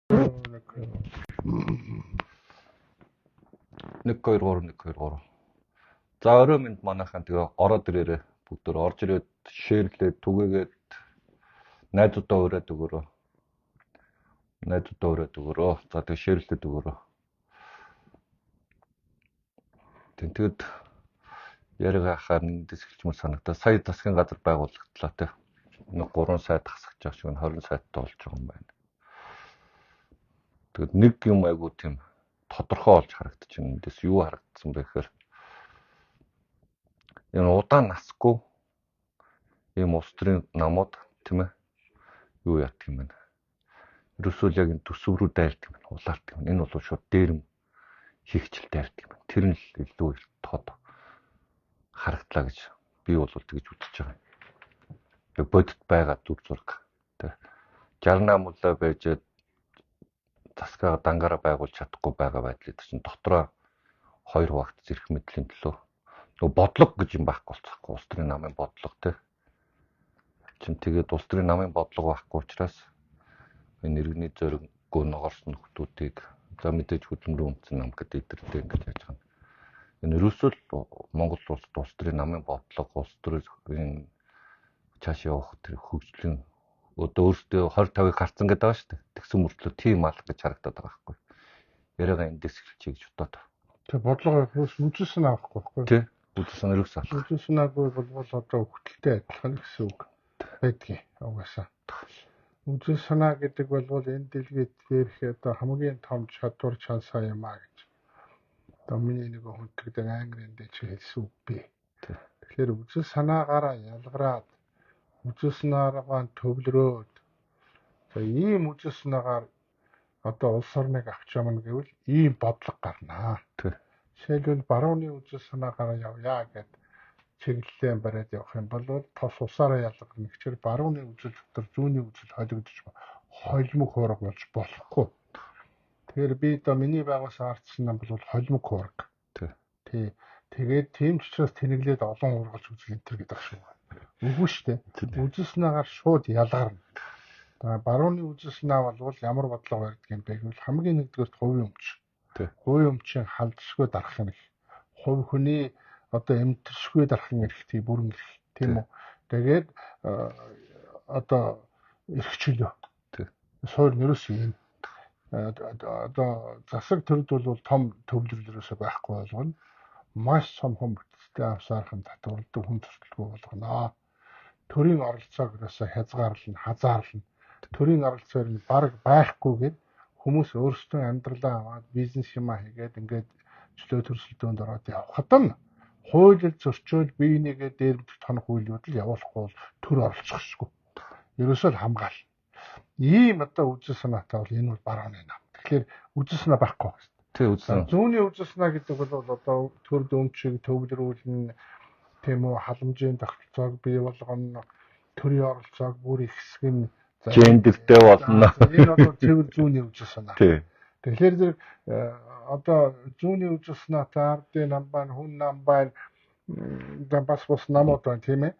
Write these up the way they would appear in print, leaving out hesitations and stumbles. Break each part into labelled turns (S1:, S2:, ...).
S1: 1 2
S2: 1 2 3 1 2 3. За орой минь манайхан тэгээ ороод ирээрээ бүгд орж ирээд шеэрлээд түгээгээд найзуудаа уриад өгөөрөө. Найзуудаа уриад өгөөрөө. За тэгээ шеэрлээд өгөөрөө. Тэгэд яриага хахаар нэгдээс эхэлчмээр санагдаа. Сая засгийн газар байгуулагдлаа те. Нэг 3 сайд хасгаж байгаа шиг 20 сайдтай болж байгаа юм байна. Тэгэд нэг юм айгуу тийм тодорхой болж харагдчих юм. Эндээс юу харагдсан бэ гэхээр энэ удаан насгүй ийм улс төрийн намууд тийм ээ юу яадаг юм бэ? Ерөөсөө л яг энэ төсөв рүү дайрдаг юм, улаалдаг юм. Энэ бол шууд дээрэм хийхчил дайрдаг юм. Тэр нь л илүү их тод харагдлаа гэж би бол тэгж үзэж байгаа юм. Яг бодит байгаа дүр зураг. Тэ 68 улаа байжээд засгаа дангаараа байгуулж чадахгүй байгаа байдлыг чинь дотроо хоёр хуваагдсан эрх мэдлийн төлөө нөгөө бодлого гэж юм байхгүй болчихгүй улс төрийн намын бодлого тий. Чин тэгээд улс төрийн намын бодлого байхгүй учраас энэ иргэний зориггүй ногоорсон нөхдүүдийг за мэдээж хөдөлмөрийн үндсэн нам гэдэг эдэртэй ингэж яаж байгаа юм. Энэ ерөөсөө л Монгол улсад улс төрийн намын бодлого, улс төрийн цааш явах тэр хөгжлийн одоо өөртөө 20 50-ыг гарцсан гэдэг байгаа шүү дээ. Тэгсэн мөртлөө тийм алга гэж харагдаад байгаа байхгүй. Яриагаа эндээс эхэлчихье гэж бодоод.
S1: Тэр бодлого хөөс үзэл санаа авахгүй байхгүй.
S2: Тий. Үзэл санаа ерөөсөө алах.
S1: Үзэл санаагүй болвол одоо хөлтөлтэй адилхан гэсэн үг байдгийг угаасаа. Үзэл санаа гэдэг бол энэ дэлхийд дээрх одоо хамгийн том чадвар чансаа юм а гэж. Одоо миний нэг хүнтгэдэг англи дээр чи хэлсэн үг би. Тэгэхээр үзэл санаагаараа ялгараад үзэл санаагаа төвлөрөөд за ийм үзэл санаагаар одоо улс орныг авч явна гэвэл ийм бодлого гарнаа. Жишээлбэл барууны үзэл санаагаараа явъя гэд чиглэлээ бариад явах юм бол тос усаараа ялгарна гэхээр барууны үзэл дотор зүүнний үзэл холигдож холимог хуурга болж болохгүй. Тэгэхээр би одоо миний байгуулсан ардсан нам бол холимог хуурга. Тий. Тэгээд тийм ч учраас тэнэглээд олон ургалж үзэл энэ төр гэдэг шүү. Үгүй шүү дээ. Үзэл санаагаар шууд ялгарна. За барууны үзэл санаа бол ямар бодлого барьдаг юм бэ гэвэл хамгийн нэгдүгээрт хувийн өмч. Хувийн өмчийн халдшгүй дарах юм их. Хувь хүний одоо эмтэршгүй дарахын эрх тий бүрэн эрх тийм үү. Тэгээд одоо эрх чөлөө. Суурь нэрээс юм. Одоо засаг төрд бол том төвлөрөл ерөөсөө байхгүй болгоно. Маш цомхон бүтцтэй авсаархан татварладаг хүн төрөлтгүй болгоно. Төрийн оролцоог ерөөсөө хязгаарлана, хазаарлана. Төрийн оролцоо ер нь бараг байхгүйгээр хүмүүс өөрсдөө амьдралаа аваад бизнес юмаа хийгээд ингээд чөлөө төрсөлдөөнд ороод явхад нь хууль зөрчөөл бие нэгээ дээрэмдэх тоног үйлүүд л явуулахгүй бол төр оролцохсгүй. Ерөөсөө л хамгаал. Ийм одоо үзэл санаатай бол энэ бол барууны нам. Тэгэхээр үзэл санаа байхгүй байна.
S2: Тий үзэл санаа.
S1: Зүүнний үзэл санаа гэдэг бол одоо төр дөмчийг төвлөрүүлнэ, тийм үү, халамжийн тогтолцоог бий болгоно, төрийн оролцоог бүр ихсгэн,
S2: гендертэй болно.
S1: Энэ бол цэвэр зүүнний үзэл санаа.
S2: Тий.
S1: Тэгэхээр зэрэг одоо зүүнний үзэл санаатай ардын нам байна, хүн нам байна, бас бус намууд байна тийм ээ.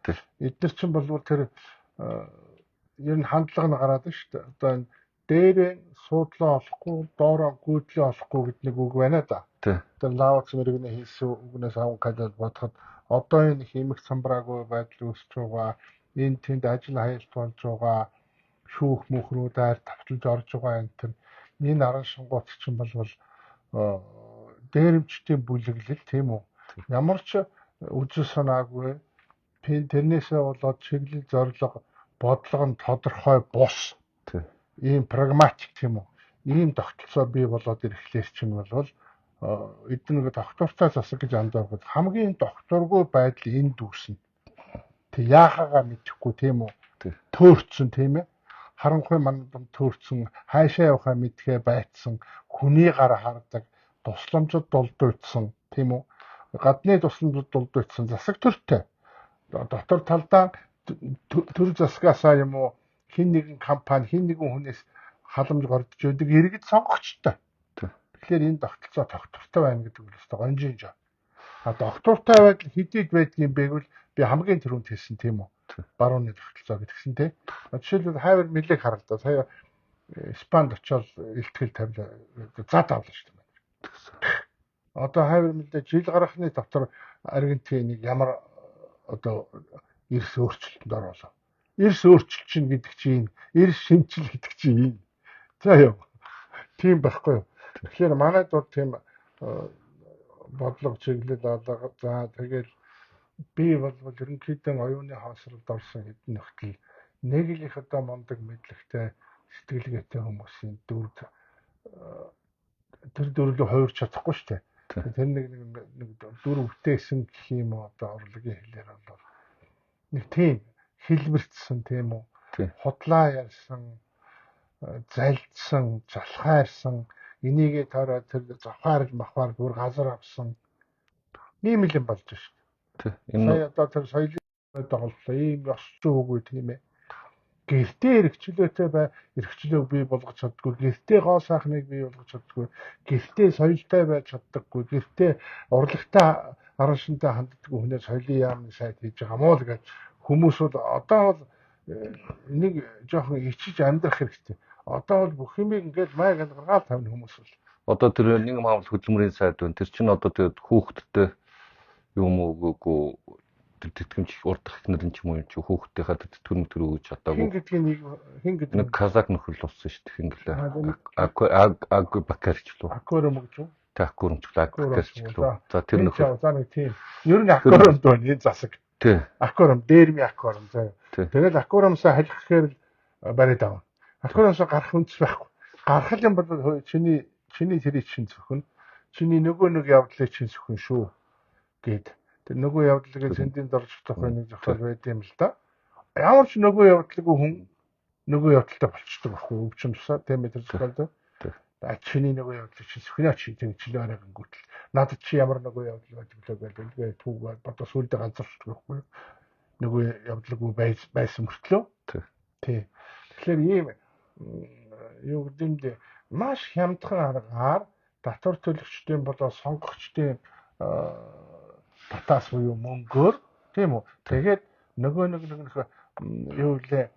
S1: Эдгээр чинь болвол тэр ер нь хандлага нь гараад шүү дээ. Одоо энэ дээрээ суудлаа олохгүй, доороо гүйдлээ олохгүй гэдэг нэг үг байна да. Тэр Лаоц мэрэгний хийсэн үгнээс аван калал бодоход одоо энэ химэг самбраагүй байдал үүсэж байгаа, энэ тэнд ажил хаялт болж байгаа, шүүх мөхрүүд айр тавталж орж байгаа энэ төр энэ аран шингууц чинь болвол дээрэмчдийн бүлэглэл тийм үү. Ямар ч үзэл санаагүй тэрнээсээ болоод чиглэл зорилго бодлого нь тодорхой бус. Ийм прагматик тийм үү. Ийм тогтолцоо бий болоод ирэхлээр чинь болвол эдгээр нэг доктортой засаг гэж андуурхад хамгийн докторгүй байдал энд үүснэ. Тэг яахаага мэдэхгүй тийм үү. Төөрцөн тийм ээ. Харанхуй мандам төөрцөн, хайшаа явахаа мэдхээ байцсан, хүний гар хардаг, тусламжид дулдуйдсан тийм үү. Гадны тусламжид дулдуйдсан засаг төртэй. Дотор талдаа төр засгаасаа юм уу хин нэгэн компани, хин нэгэн хүнээс халамж гордож байдаг иргэд сонгогчтой. Тэгэхээр энэ тогтолцоо тогтвортой байна гэдэг нь өстой гонжин жоо. А доктортой байдал хэдийд байдгийн бэ гэвэл би хамгийн түрүүнд хэлсэн тийм үү. Барууны тогтолцоо гэдгсэн тийм. Жишээлбэл хайвар мэлэг харагдаа. Сая Испанд очоод илтгэл тавилаа. Зад авлаа шүү дээ. Одоо хайвар мэлдэ жил гарахны дотор Аргентиныг ямар одоо эрс өөрчлөлтөнд оруулав. Эрс өөрчлөлт чинь гэдэг чинь эрс шинжил гэдэг чинь энэ. За юу. Тийм байхгүй юу. Тэгэхээр манайд бол тийм бодлого чиглэл алга. За тэгэл би бол ерөнхийдөө оюуны хоосролд орсон хэдэн нөхцөл нэг л их одоо мундаг мэдлэгтэй сэтгэлгээтэй хүмүүсийн дүр тэр дүрлөө хувирч чадахгүй шүү дээ. Тэр нэг нэг дүр бүтээсэн гэх юм уу одоо урлагийн хэлээр бол нэг тийм хэлбэрчсэн тийм үү худлаа ярьсан, залдсан, залхаарсан, энийгээ таараа тэр завхаар махаар бүр газар авсан ийм л юм болж шүү дээ. Энэ одоо тэр соёлын доголдол ийм ёс зүйгүй тийм ээ. Гэртээ эрхчлөөтэй бай, эрхчлөөг бий болгож чаддгүй, гэртээ гоо сайхныг бий болгож чаддгүй, гэртээ соёлтой байж чаддаггүй, гэртээ урлагтай аран шинтэй ханддаггүй хүнээ соёлын яамны сайд хийж байгаа мó л гэж хүмүүс бол одоо бол нэг жоохон ичиж амьдрах хэрэгтэй. Одоо бол бүх юмыг ингээд маяг гаргаал тавина хүмүүс бол.
S2: Одоо тэр нэг маамал хөдөлмөрийн сайд байна. Тэр чинь одоо тэгээд хүүхдтэй юм өгөөгүй тэр тэтгэмж урдах эхнэр нь ч юм уу юм чи хүүхдийнхаа тэр тэтгэмж төр өгч чадаагүй.
S1: Хин гэдгийг нэг хин гэдэг
S2: нэг казак нөхөр л болсон шүү дээ. Хин гэлээ. Аг бакарч лүү.
S1: Акорум гэж үү?
S2: Тэ акорум ч лүү, бакарч лүү. За тэр нөхөр.
S1: За нэг тийм. Ер нь акорум дөө энэ засаг.
S2: Тий.
S1: Акорум дээрми акорум заа. Тэгэл акорумсаа халих гэхээр бариад авна. Акорумсаа гарах үндэс байхгүй. Гарах юм бол чиний тэрийг чинь зөвхөн чиний нөгөө нэг явдлыг чинь зөвхөн шүү гэд. Тэр нөгөө явдлыг зэндийн дорж чадах нэг зохиол байд юм л да. Ямар ч нөгөө явдлгүй хүн нөгөө явдалтай болчдөг байхгүй өвчин тусаа тийм ээ тэр зохиол дээр. А чиний нөгөө явдлыг чинь зөвхөн чи тэр чилээ арай гингүүтэл надад чи ямар нөгөө явдал байдаг лээ гээл тэгээ түүг бодоо сүлдээ ганцаарчдаг байхгүй нөгөө явдалгүй байсан мөртлөө. Тий. Тэгэхээр ийм юу гэдэг маш хямдхан аргаар татвар төлөгчдийн болоо сонгогчдын татаас буюу мөнгөөр тийм үү. Тэгээд нөгөө нэг юу лээ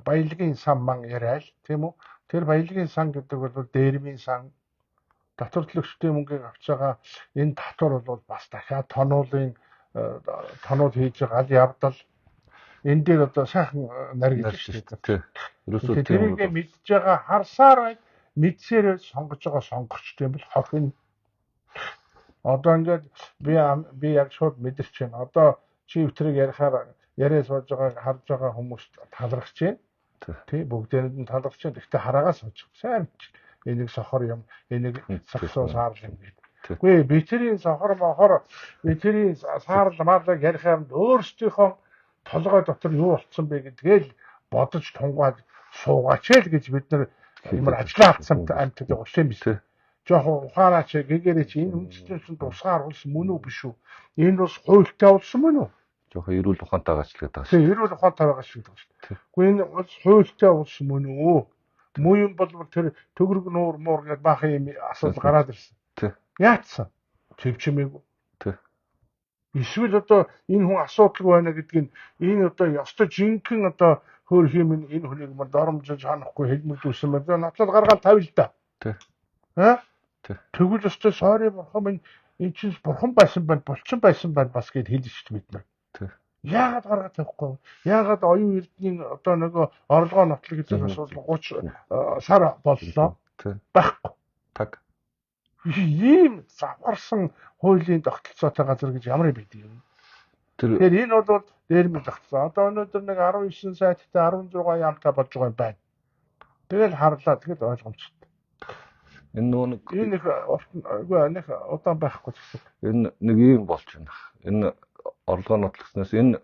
S1: баялагын сан ман яриад тийм үү. Тэр баялагын сан гэдэг бол дээрмийн сан татвар төлөгчдийн мөнгийг авч байгаа энэ татвар бол бас дахиад тонуулын тонууд хийж байгаа аль явдал энэ дээр одоо сайхан нарийнж шүү дээ.
S2: Ерөөсөө
S1: тэрийг мэдж байгаа харсаар бай мэдсээр сонгож байгаа сонгогчд юм бол хохин. Одоо ингээд би яг шууд мэдэрч байна. Одоо чи өвтрийг ярихаар яриа сууж байгаа харж байгаа хүмүүст талархаж байна. Тий, бүгдээрэнд нь талархаж байна. Гэхдээ хараагаа сууж. Сайн энийг сохор юм, энийг сагсуу саарл юм гэдэг. Үгүй би тэрийн сохор мохор, би тэрийн саарл маарлаг ярихаар өөрсдийнхөө толгой дотор юу болцсон бэ гэдгээл бодож тунгаад суугаач л гэж бид нар ямар ажиллаа алдсан амьтад байгаа юм биш. Жохон ухаараач гэгэрээч энэ үндэстэн чинь тусгаар улс мөн үү биш үү? Энэ улс хуультай улс мөн үү?
S2: Жохон эрүүл ухаантай байгаа ч гэдэг байгаа
S1: шүү. Тийм, эрүүл ухаантай байгаа шүү гэдэг шүү. Үгүй энэ улс хуультай улс мөн үү? Муу юм бол тэр төгрөг нуур муур гэдэг баахан юм асуудал гараад ирсэн. Яатсан? Чивчмээгүй.
S2: Тий.
S1: Эсвэл одоо энэ хүн асуудалгүй байна гэдг нь энэ одоо ёстой жинхэнэ одоо хөөр хийм энэ хүнийг мөр доромжиж ханахгүй хэлмэгдүүлсэн байна. Натлал гаргаад тавь л да.
S2: Тий.
S1: Аа?
S2: Тий.
S1: Тэгвэл ёстой сорри бурхан минь энэ чинь бурхан байсан байна, булчин байсан байна бас гэд хэлж шүү дээ бид нар.
S2: Тий.
S1: Яагаад гаргаад тавихгүй? Яагаад оюун эрдний одоо нөгөө орлогоо нотлог гэдэг асуудал 30 сар боллоо?
S2: Тий.
S1: Байхгүй.
S2: Так.
S1: Ийм завхарсан хуулийн тогтолцоотой газар гэж ямар юм бэ юм?
S2: Тэр
S1: Тэгэхээр энэ бол дээрмэл тогтолцоо. Одоо өнөөдөр нэг 19 сайттай 16 яамтай болж байгаа юм байна. Тэгэл харлаа, тэгэл ойлгомжтой.
S2: Энэ нөгөө нэг
S1: энэ их үгүй нэг удаан байхгүй гэсэн.
S2: Энэ нэг ийм болж байна. Энэ орлогоо нотлогснаас энэ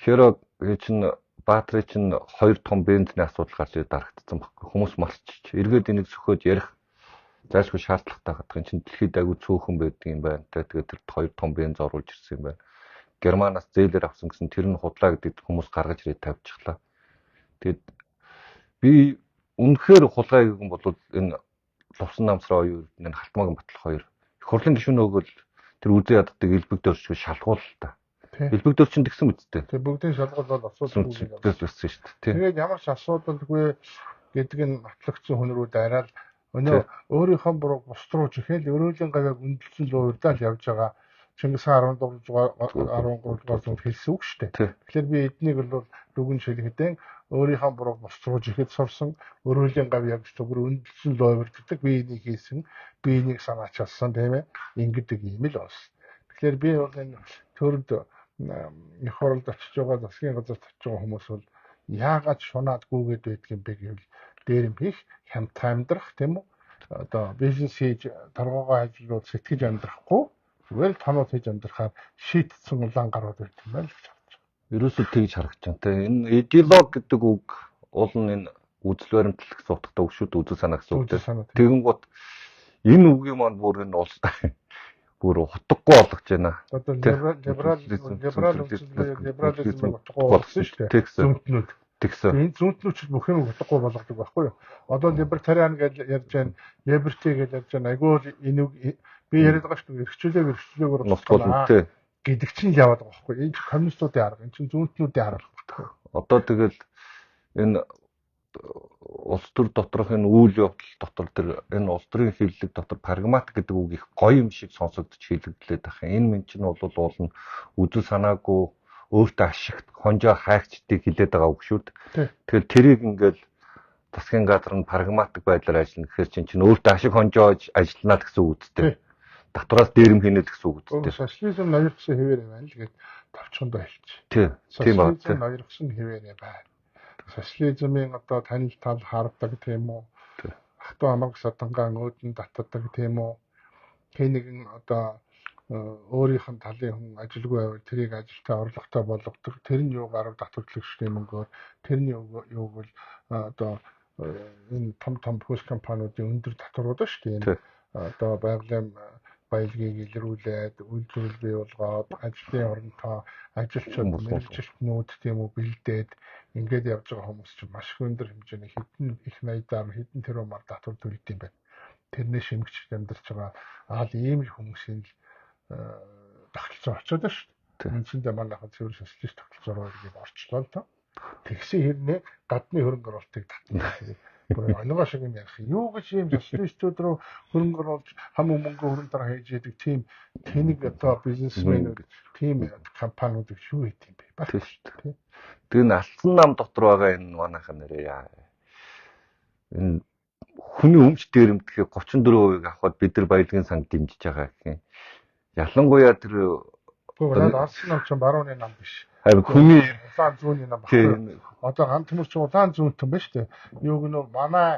S2: Херо чинь Баатрын чинь хоёр том бензиний асуудал гарч ирээд дарагдсан байхгүй. Хүмүүс марччих. Эргээд энийг сөхөөд ярих зайлшгүй шаардлагатай гадаг. Энэ чинь дэлхийд айгүй цөөхөн байдаг юм байна. Тэгээд тэр хоёр том бенз оруулж ирсэн юм байна. Германаас зээлээр авсан гэсэн тэр нь худлаа гэдэг хүмүүс гаргаж ирээд тавьчихлаа. Тэгээд би үнэхээр хулгай гэх юм бол энэ Лувсан намсраа оюун эрдэнэ Халтмаагийн Батлах хоёр их хурлын гишүүн өгөөл тэр үзээ яддаг элбэг дөрчгөө шалгуул л та. Элбэг дөрч чинь тэгсэн үсттэй.
S1: Тэг бүгдийн шалгуул бол асуудалгүй
S2: байсан шүү дээ.
S1: Тэгээд ямар ч асуудалгүй гэдэг нь нотлогдсон хүн рүү дайраад өнөө өөрийнхөө бурууг бусд руу чихэл өрөөлийн гавьяаг үнэлсэн зуурдаа л явж байгаа Чингис хаан 14 дугаар 13 дугаар зуунд хэлсэн үг шүү дээ. Тэгэхээр би эднийг бол дүгэн шилгэдэн өөрийнхөө бурууг бусд руу жихэд сурсан өрөөлийн гавьяаг зүгээр үнэлсэн луйварддаг, би энийг хийсэн, би энийг санаачилсан, тийм ээ, ингэдэг юм л болсон. Тэгэхээр би бол энэ төрд их хурлд очиж байгаа, засгийн газарт очиж байгаа хүмүүс бол яагаад шунаад гүгээд байдаг юм бэ гэвэл дээрэм хийх, хямдхан амьдрах, тийм үү? Одоо бизнес хийж торгоогоо ажиллуулж сэтгэж амьдрахгүй зүгээр л тонууд хийж амьдрахаар шийтцэн улаан гарууд байдаг юм байна л гэж харж
S2: байгаа. Ерөөсөө тэгж харагдаж байна. Тэ энэ идеолог гэдэг үг уул нь энэ үзэл баримтлал гэсэн утгатай үг шүү дээ, үзэл санаа гэсэн үг. Тэгэнгүүт энэ үгийн маань бүр энэ улс бүр утгагүй болгож байна.
S1: Одоо либерал үзэл либерализмыг утгагүй болгосон шүү дээ. Зүүнтнүүд.
S2: Тэгсэн.
S1: Энэ зүүнтнүүд ч бүх юм утгагүй болгодог байхгүй юу? Одоо либертариан гэж ярьж байна, либерти гэж ярьж байна. Айгүй энэ үг би яриад байгаа шүү дээ. Эрхчлөөгөөр
S2: нутгуулна тий
S1: гэдэг чинь л яваад байгаа байхгүй юу? Энэ чинь коммунистуудын арга, энэ чинь зүүнтнүүдийн арга байхгүй.
S2: Одоо тэгэл энэ улс төр доторх энэ үйл явдал дотор тэр энэ улс төрийн хэллэг дотор прагматик гэдэг үг их гоё юм шиг сонсогдож хэлэгдлээд байх. Энэ мэн чинь бол уул нь үзэл санаагүй өөртөө ашигт хонжоо хайгчдыг хилээд байгаа үг шүү дээ. Тэгэхээр тэрийг ингээл засгийн газар нь прагматик байдлаар ажиллана гэхээр чинь өөртөө ашиг хонжоо ажиллана л гэсэн үг үсттэй. Татвараас дээрэм хийнэ л гэсэн үг үсттэй.
S1: Социализм ноёрхсон хэвээрээ байна л гэд товчхондоо хэлчих.
S2: Тийм ба.
S1: Социализм ноёрхсон хэвээрээ байна. Социализмын одоо танил тал хардаг, тийм үү? Ахтуу амаг садангаан өөдөн татдаг, тийм үү? Хэн нэгэн одоо өөрийнх нь талын хүн ажилгүй байвал тэрийг ажилтаа орлоготой болгодог. Тэр нь юу гарав татварлагчдын мөнгөөр, тэрний юуг бол одоо энэ том том хөлс компаниудын өндөр татварууд шүү дээ. Энэ одоо байгалийн баялагийг илрүүлээд, үйлдвэрлэл бий болгоод, ажлын оронтоо ажилчид, мэргэжилтнүүд, тийм үү, бэлдээд ингээд явж байгаа хүмүүс чинь маш их өндөр хэмжээний хэдэн их найдаар хэдэн тэрбумаар татвар төлдөг юм байна. Тэрнээ шимэгч амьдарч байгаа аал ийм л хүмүүсийн л тогтолцоо очиод байна шүү дээ. Үндсэндээ манайхан цэвэр социалист тогтолцоо руу ирээд орчлоо л доо. Тэгсэн хэрнээ гадны хөрөнгө оруулалтыг татна. Бүр онгоо шиг юм ярих. Юу гэж ийм социалистууд руу хөрөнгө оруулж хам мөнгө хөрөн дараа хийж яадаг тийм тэнэг одоо бизнесмэнүүд, тийм компаниуд юу хийх юм бэ?
S2: Тийм шүү дээ. Тэр энэ алдсан нам дотор байгаа энэ манайхан нэрээ яа. Энэ хүний өмч дээрэмдэхийг 34% авахад бид нар баялагын санг дэмжиж байгаа гэх юм. Ялангуяа тэр
S1: алдсан нам чинь барууны нам биш.
S2: Харин хүний
S1: улаан зүүнний нам баггүй. Одоо ганц төмөр чинь улаан зүүнтэн байна шүү дээ. Юу гэнэ манай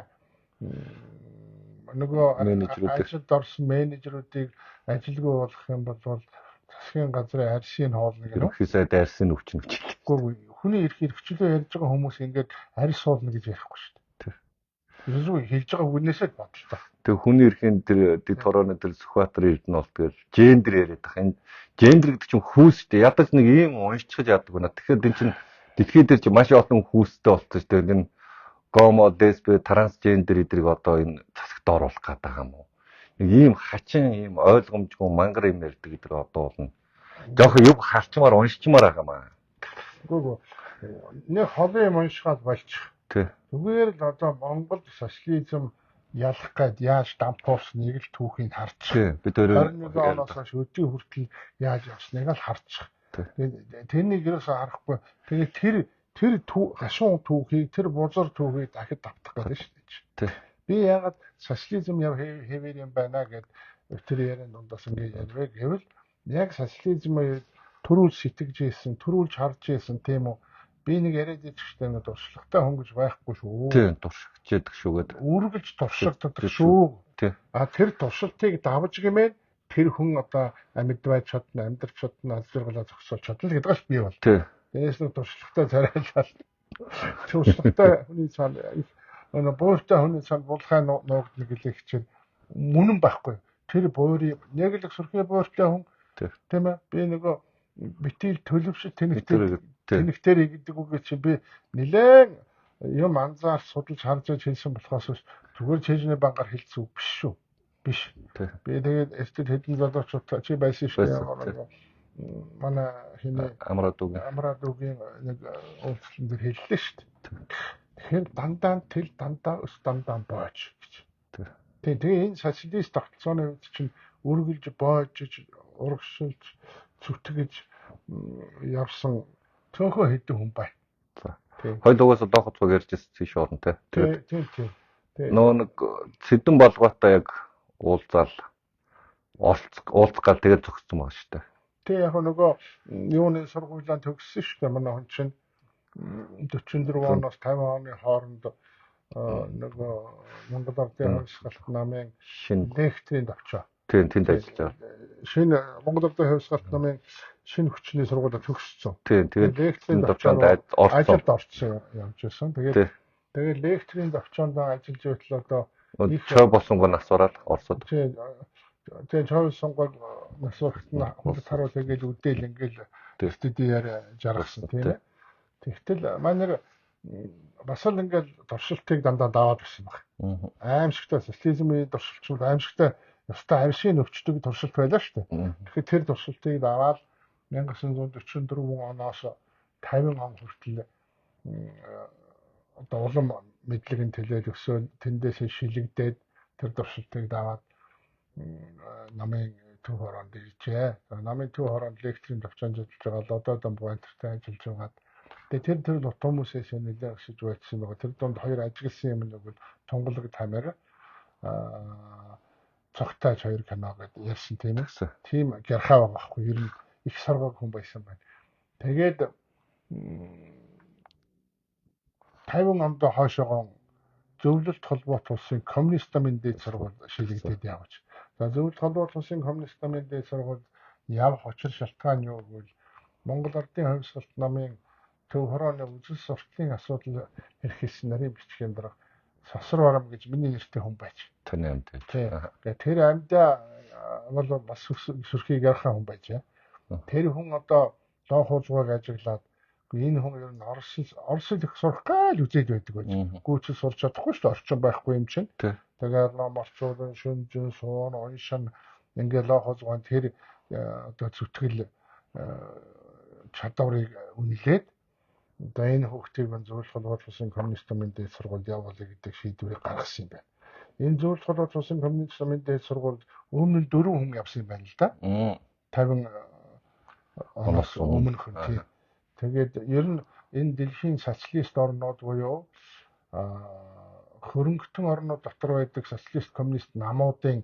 S1: нөгөө ажилд орсон менежерүүдийг ажилгүй болгох юм бол засгийн газрын арьсыг хоолно гэнэ.
S2: Ерөнхий сайд арьсыг өвчнө гэж.
S1: Үгүй хүний эрх эрхчлөө ярьж байгаа хүмүүс ингээд арьс суулна гэж ярихгүй шүү дээ. Ерөөсөө хэлж байгаа үгнээсээ л бодлоо.
S2: Тэг хүний эрхийн тэр дэд хорооны тэр Сүхбаатар Эрдэнэ бол тэгэл гендер яриад байх. Энэ гендер гэдэг чинь хүүс шүү дээ. Ядаж нэг ийм уншчихж яадаг байна. Тэгэхээр энэ чинь дэлхий дээр чинь маш олон хүүстэй болцсон шүү дээ. Энэ гомо, лесби, трансгендер эдрийг одоо энэ засагт оруулах гээд байгаа юм уу? Нэг ийм хачин, ийм ойлгомжгүй мангар юм ярьдаг эдгээр одоо болно. Жохо юг харчмаар уншчмаар байгаа юм аа.
S1: Үгүй нэг холын юм уншихад болчих. Зүгээр л одоо Монгол социализм ялах гээд яаж дампуурсныг л түүхийг харчих.
S2: Бид
S1: 21 оноос хойш өдний хүртэл яаж явсныг л харчих. Тэгээд тэрнийг ерөөсөө харахгүй. Тэгээд тэр гашуун түүхийг, тэр бузар түүхийг дахид давтах гэдэг шүү дээ. Би яагаад социализм яв хэвээр юм байна гэд тэр яриан дундаас ингээд ярьвэ гэвэл яг социализмыг төрүүлж сэтгэж ийсэн, төрүүлж харж ийсэн, тийм үү? Би нэг яриад идэх нэг туршлагатай хүн гэж байхгүй шүү.
S2: Тийм, туршигч яадаг шүү гэдэг.
S1: Үргэлж туршигддаг шүү. А тэр туршилтыг давж гэмээр тэр хүн одоо амьд байж чадна, амьдрч чадна, аз жаргалаа зогсоолж чадна л гэдэг л би бол. Тэрээс нэг туршлагатай царайлал. Туршлагатай хүний цаана их бууртай хүний цаана булхай нуугдна гэлээ хичээл үнэн байхгүй. Тэр буурыг яг л сөрхий бууртай хүн, тийм ээ. Би нөгөө битийл төлөвшил тэнэгтэр гэдэг үгээ чи би нэлээд юм анзаар судалж харж байж хэлсэн болохоос зүгээр чэйжний бангаар хэлсэн үг биш шүү. Биш. Би тэгээд эртэд хэдэн залуучууд чи байсан шүү дээ. Манай хинэ
S2: Амраа дүүгийн
S1: нэг уулзалтан дээр хэллээ шүү дээ. Тэгэхээр дандаа тэл, дандаа өс, дандаа боож гэж. Тийм, тэгээ энэ социалист тогтолцооны үед чинь үргэлж боожиж, урагшилж, зүтгэж явсан цөөхөн хэдэн хүн байна.
S2: За. Хоёул угаасаа Лоохо зуг ярьж ирсэн тийш орно те.
S1: Тэгээд тийм.
S2: Нөгөө нэг Цэдэн болгоотой яг уулзаал уулзах гал тэгээд зогссон байгаа шүү дээ.
S1: Тэг яг нөгөө юуны сургуулиан төгссөн шүү дээ. Манай хүн чинь 44 оноос 50 оны хооронд нөгөө Монгол Ардын хувьсгалт намын
S2: шинэ
S1: лекторийн товчоо.
S2: Тийм, тэнд ажиллаж байгаа.
S1: Шинэ Монгол Ардын хувьсгалт намын шинэ хүчний сургуулиа төгссөн.
S2: Тийм, тэгээд
S1: лекторийн
S2: товчоонд
S1: ажилд орсон явж байсан. Тэгээд лекторийн товчоонд ажиллаж байтал одоо
S2: их чой болсонгүй нас бараад Оросод.
S1: Тийм, чой болсонгүй нас барахт нь хүнд харуул ингээл үдээл ингээл студиар жаргасан, тийм ээ. Тэгтэл манай бас л ингээл туршилтыг дандаа даваад байсан баг. Аимшигтай социализмын туршилтууд аимшигтай ёстой аршийн өвчтөг туршилт байлаа шүү дээ. Тэгэхээр тэр туршилтыг даваад 1944 оноос 50 он хүртэл одоо улам мэдлэг нь төлөөл өсөөл тэндээсээ шилэгдээд тэр туршилтыг даваад намын төв хороонд иржээ. Намын төв хороонд лекторийн товчоонд ажиллаж байгаа Лодо Дамбуантертай ажиллаж байгаад тэгээ тэр хүмүүсээс нэлээд өсөж байсан байгаа. Тэр дунд хоёр ажигласан юм нэг бол Тунгалаг Тамир, Цогтойч хоёр кино гэдээ ярьсан, тийм ээ. Тийм гярхаа байгаа байхгүй. Ер нь их саргаг хүн байсан байна. Тэгээд 50 онд хойшоогоо Зөвлөлт холбоот улсын коммунист намын дээд сургууль шилэгдээд явж. За, Зөвлөлт холбоот улсын коммунист намын дээд сургуульд явах учир шалтгаан юу гэвэл Монгол Ардын хувьсгалт намын төв хорооны үзэл сурталын асуудал эрхэлсэн нарийн бичгийн дарга Сосор Барам гэж миний нэртэй хүн байж.
S2: Таны амьд.
S1: Тийм. Тэр амьдаа бол бас сүрхий ярхан хүн байж. Тэр хүн одоо Лоохо зугааг ажиглаад энэ хүн ер нь Оросд их сурах гал үзээд байдаг байж. Гүйцэл сурч чадахгүй шүү дээ. Орчин байхгүй юм чинь. Тэгээд ном орчуулан, шүнжин, суун, уншин ингээ Лоохо зугаан тэр одоо зүтгэл чадварыг үнэлээд одоо энэ хүүхдийг зөвлөх холбоот улсын коммунист намын дээд сургуульд явуулъя гэдэг шийдвэрийг гаргасан юм байна. Энэ зөвлөх холбоот улсын коммунист намын дээд сургуульд өмнө нь 4 хүн явсан юм байна л да. 50 оноос өмнөх хүн, тийм. Тэгээд ер нь энэ дэлхийн социалист орнууд буюу хөрөнгөтөн орнууд дотор байдаг социалист коммунист намуудын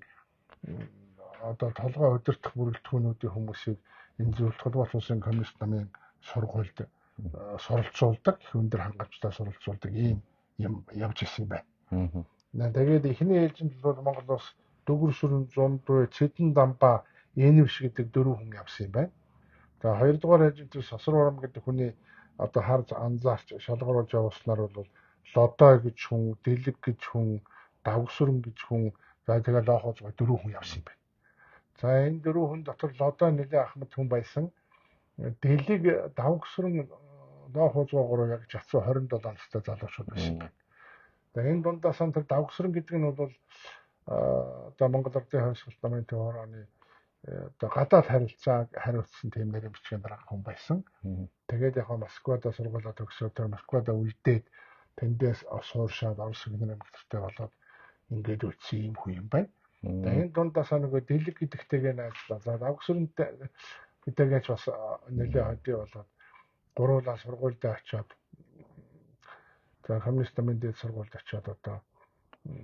S1: одоо толгой удирдах бүрэлдэхүүнүүдийн хүмүүсийг энэ зөвлөх холбоот улсын коммунист намын сургуульд суралцуулдаг, их өндөр хангамжтай суралцуулдаг ийм юм явж ирсэн байна. Тэгээд эхний ээлжинд бол Монгол улс Дүгэр шүрэн, Зундуй, Цэдэн дамба, Энэвш гэдэг 4 хүн явсан юм байна. За, хоёрдугаар ээлжинд Сосор Урам гэдэг хүний одоо харж анзаарч шалгаруулж явуулснаар бол Лодой гэж хүн, Дэлэг гэж хүн, Давгсүрэн гэж хүн, за тэгээд Лоохо зугаа 4 хүн явсан юм байна. За, энэ 4 хүн дотор Лодой нэлээд ахмад хүн байсан. Дэлэг, Давгсүрэн, Лоохо зугаа гурав яг жацуу 27 настай залуучууд байсан юм байна. За, энэ дундаас тэр Давгсүрэн гэдэг нь бол одоо Монгол Ардын хувьсгалт намын төв хорооны одоо гадаад харилцааг хариуцсан тийм нэрийн бичгийн дарга хүн байсан. Тэгээд яг Москвад сургуулаа төгсөөд тэр Москвад үлдээд тэндээс сууршаад Орос генерал эмгэгтэй болоод ингээд үлдсэн юм хүн юм байна. Тэгээд энэ дундаас нөгөө Дэлэг гэдэгтэйгээ найзлаа. За, Давгсүрэнтэй гэдэгээс бас нэлээд хөдөө болоод гуруулаа сургуульд очиод, за коммунист намын дээд сургуульд очиод одоо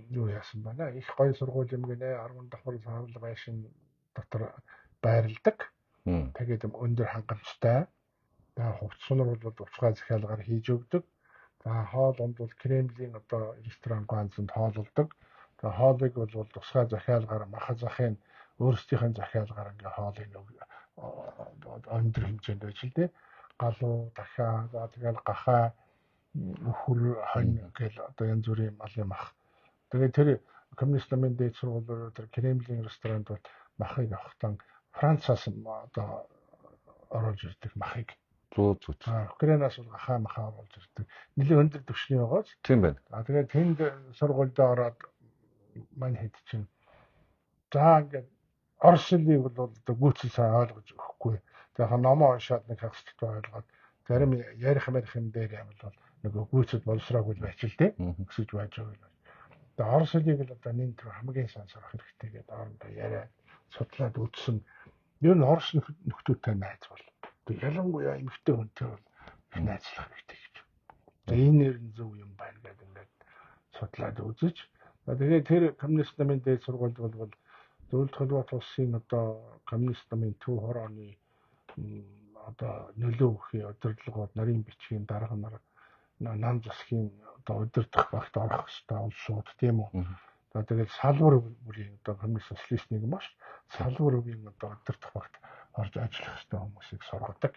S1: юу яасан байна. Их гоё сургууль юм гинэ. 10 давхар саарл байшин дотор байрладаг. Тэгээд өндөр хангамжтай. За, хувцас сунар бол уцгаа захиалгаар хийж өгдөг. За, хоол унд бол Кремлийн одоо ресторан ганцанд хоололдог. За, хоолыг бол тусгай захиалгаар маха захын өөрсдийнх нь захиалгаар ингээ хоолыг өндөр хэмжээнд байж л дээ. Галуу, дахиа, за тэгэл гахаа, үхэр, хонь гэл одоо янз бүрийн малын мах. Тэгээд тэр коммунист намын дээд сургууль тэр Кремлийн ресторанд бол махыг авахтан Францаас одоо оруулж ирдэг махыг.
S2: Зүү зүү.
S1: Украинаас бол гахаа махаа оруулж ирдэг. Нэлээд өндөр түвшний байгааз.
S2: Тийм байна.
S1: А тэгээд тэнд сургуульд ороод мань хэд чинь за ингээд Орос хэлийг бол одоо гүйцэл сайн ойлгож өгөхгүй. За яг номоо уншаад нэг хагас дутуу ойлгоод зарим ярих марих юм дээр юм бол Нөгөө гүйцэд боловсроогүй байж л дээ. Өсөж байж байгаа. Тэгээ орос хэлийг л одоо нэн тэр хамгийн сайн сурах хэрэгтэй гэдэг орондоо яриад судлаад үзсэн. Ер нь орос нөхдүүдтэй найз бол. Тэгээ ялангуяа эмэгтэй хүнтэй бол их найзлах хэрэгтэй гэж. Тэгээ энэ нэр нь зөв юм байна гэдэг ингээд судлаад үзэж. Тэгээ тэр коммунист намын дээд сургуульд бол Зөвлөлт холбоот улсын одоо коммунист намын төв хорооны одоо нөлөө өгөхийн удирдлагууд нарын бичгийн дарга нар нам засгийн одоо удирдах багт орох ёстой улсууд тийм үү. За тэгээд салбар бүрийн одоо коммунист социалист нийгэм маш салбар бүрийн одоо удирдах багт орж ажиллах ёстой хүмүүсийг сургадаг.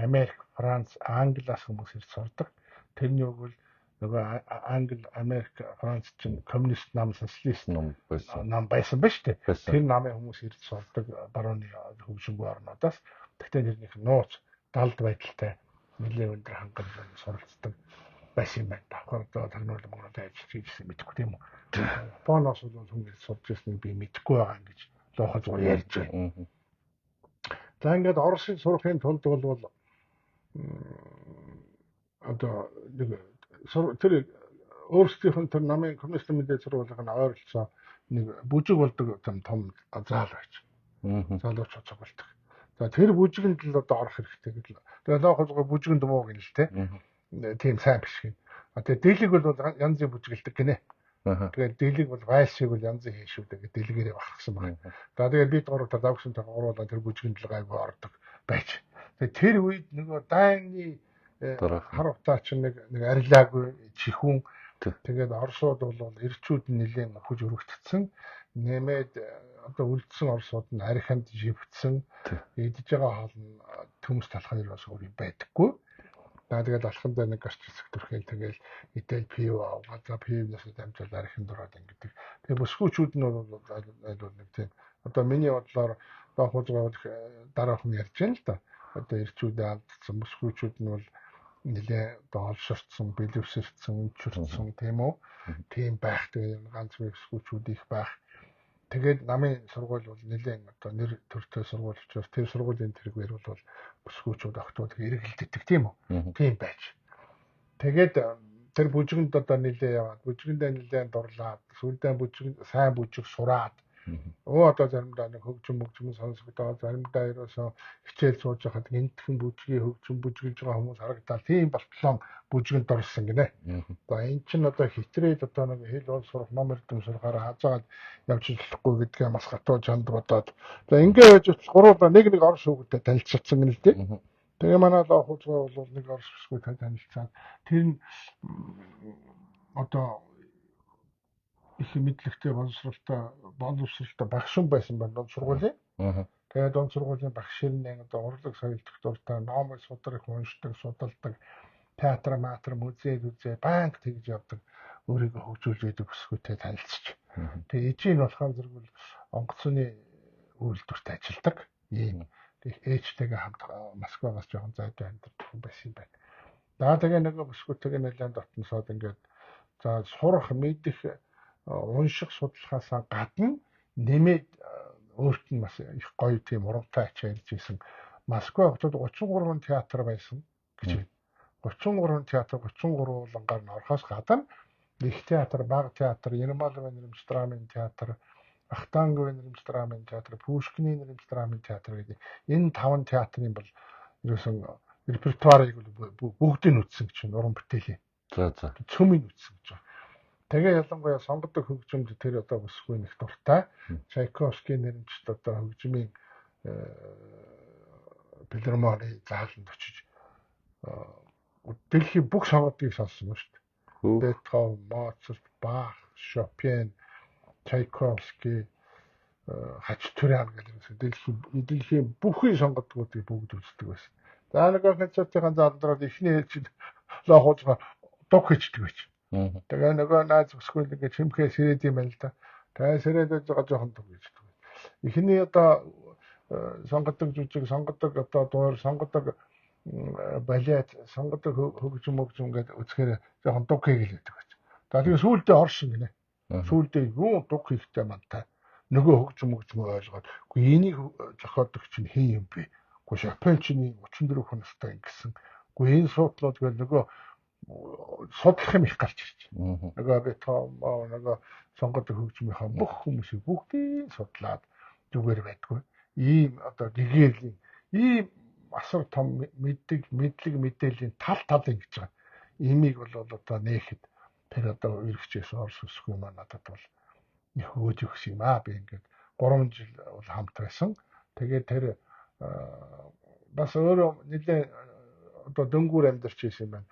S1: Америк, Франц, Англиас хүмүүс ирж сурдаг. Тэрний үг бол нөгөө Англи, Америк, Франц чинь коммунист нам, социалист нам байсан ба шүү дээ. Тэр намын хүмүүс ирж сурдаг барууны хөгжингүй орнуудаас. Гэхдээ тэрнийх нууц далд байдалтай нэлээд өндөр хангамж суралцдаг байсан юм байна. Давхар одоо тагнуул Монголд ажиллаж ирсэн мэдэхгүй тийм үү. Японоос бол хүн ирж сурч ирснийг би мэдэхгүй байгаа юм гэж лоохо зур ярьж байна. За ингээд Оросыг сурахын тулд бол одоо нэг тэр өөрсдийнх нь тэр намын коммунист мэдээ сургуулийн ойролцоо нэг бүжиг болдог том заал байж. Залууч цог болдог. За тэр бүжигэнд л одоо орох хэрэгтэй гэдэг. Тэгээ лоохо зур бүжигэнд муу гэнэ л те. Тийм сайн биш гин. А тэгээ дэлэг бол янзын бүжигэлдэг гинэ. Тэгээд дэлэг бол вальсыг бол янзын хийн шүү дээ. Дэлгээрээ бахархсан байна. За тэгээд бид гурав та давгсан гурвуулаа тэр бүжигэнд л гайгүй ордог байж. Тэгээд тэр үед нөгөө дайны хар утаа чинь нэг арилаагүй чихүүн. Тэгээд орсууд бол эрчүүд нь нэлээд өхөж өргөтгцэн. Нэмээд одоо үлдсэн орсууд нь архинд живцсэн. Идэж байгаа хоол нь төмс талхын ерөөс өөр юм байдаггүй. За тэгээд алхандаа нэг гарч хэсэг төрхөөл тэгэл итэл пив авгаа. За пивнээс дамжуул архинд ороод ингэдэг. Тэгээ бүсгүүчүүд нь бол нэг тийм одоо миний бодлоор доохуузгаа дараа хүн ярьж байна л да. Одоо эрчүүдээ алдсан бүсгүүчүүд нь бол нэлээ одоо олширцсан, бэлэвсэрсэн, өнчөрцсөн тийм үү? Тийм байх. Тэгээд ганц бүсгүүчүүд их байх. Тэгээд намын сургууль бол нэлээд одоо нэр төртэй сургууль учраас тэр сургуулийн тэргээр бол бүсгүүчүүд охтууд эргэлддэг тийм үү? Тийм байж. Тэгээд тэр бүжгэнд одоо нэлээ яваад, бүжгэндээ нэлээд дурлаад, сүүлдээ бүжиг сайн бүжиг сураад одоо заримдаа нэг хөгжим мөгжим сонсогдоод, заримдаа ерөөсөө хичээл сууж байхад энтхэн бүжгийн хөгжим бүжгэлж байгаа хүмүүс харагдаад тийм болтлон бүжгэнд дурсан гинэ. За эн чинь одоо хитрээд одоо нэг хэл бол сурах, ном эрдэм сурахаараа хазаагаад явж болохгүй гэдгээ бас гатуу чанд бодоод. За ингээ байж гурвуулаа нэг нэг орос хүүхэдтэй танилцсан гэнэ л дээ. Тэгээ манай лоо хуцгаа бол нэг орос бүсгүй танилцаад тэр нь одоо их мэдлэгтэй боловсралтай багш байсан байна дунд сургуулийн. Тэгээд дунд сургуулийн багш нь одоо урлаг соёл дуртай, ном судар их уншдаг, судалдаг, театр, матр, музей үзээ банк тэгж явдаг, өөрийгөө хөгжүүлж байдаг бүсгүйтэй танилцчих. Тэгээд ээжийн болохоор зэрэг бол онгоцны үйлдвэрт ажилладаг. Ийм ээжтэйгээ хамт Москвагаас жоохон зайтай амьдардаг хүн байсан юм байна. За тэгээ нөгөө бүсгүйтэйгээ нэлээд дотносоод ингээд за сурах, мэдэх, унших, судлахаасаа гадна нэмээд өөрт нь бас их гоё тийм урамтай ачаа ирж исэн. Москва хотод 33 театр байсан гэж байна. 33 театр 33 уулангаар нь орохоос гадна их театр, бага театр, Ермоловын нэрмж драмын театр, Ахтанговын нэрмж драмын театр, Пушкины нэрмж драмын театр гэдэг энэ таван театрын бол ерөөсөн репертуарыг бүгдийг нь үзсэн гэж байна. Уран бүтээлийн.
S2: За за.
S1: Цөмийг үзсэн гэж байна. Тэгээ ялангуяа сонгодог хөгжимд тэр одоо бүсгүй нэг дуртай. Чайковскийн нэрмжт одоо хөгжмийн филармоны зааланд очиж дэлхийн бүх сонгодгийг сонссон ба шүү дээ. Бетховен, Моцарт, Бах, Шопен, Чайковский, Хачатурян гэдэг дэлхийн бүхий сонгодгуудыг бүгд үздэг байсан. За нэг концертын зааланд ороод эхний ээлжинд лоохуузгаа дуг хийчдэг байж. Тэгээ нөгөө найз бүсгүй ингээ чимхээ сэрээд юм байна л да. Тэгээ сэрээд байж байгаа жоохон дуг хийчдэг. Эхний одоо сонгодог жүжиг, сонгодог одоо дуур, сонгодог балет, сонгодог хөгжим мөгжим гэдэг үзэхээр жоохон дуг хийгээл байдаг байж. За тэгээ сүүлдээ оршин гинэ. Сүүлдээ юу дуг хийхтэй мантай. Нөгөө хөгжим мөгжим ойлгоод үгүй энийг зохиодог чинь хэн юм бэ? Үгүй Шопен чинь 34 хүн настай ингэсэн. Үгүй энэ суудлууд гэл нөгөө Судлах юм их гарч ирж. Нөгөө би нөгөө сонгодог хөгжмийнхаа бүх хүмүүсийг бүгдийг судлаад зүгээр байдгүй. Ийм одоо гэгэрлийн ийм асар том мэддэг мэдлэг мэдээллийн тал тал ингэж байгаа. Имийг бол одоо нээхэд тэр одоо үргэжээс Орос өсгүй маань надад бол их өгөөж өгсөн юм аа. Би ингээд 3 жил бол хамт байсан. Тэгээд тэр бас өөрөө нэлээ одоо дөнгүүр амьдарч байсан юм байна.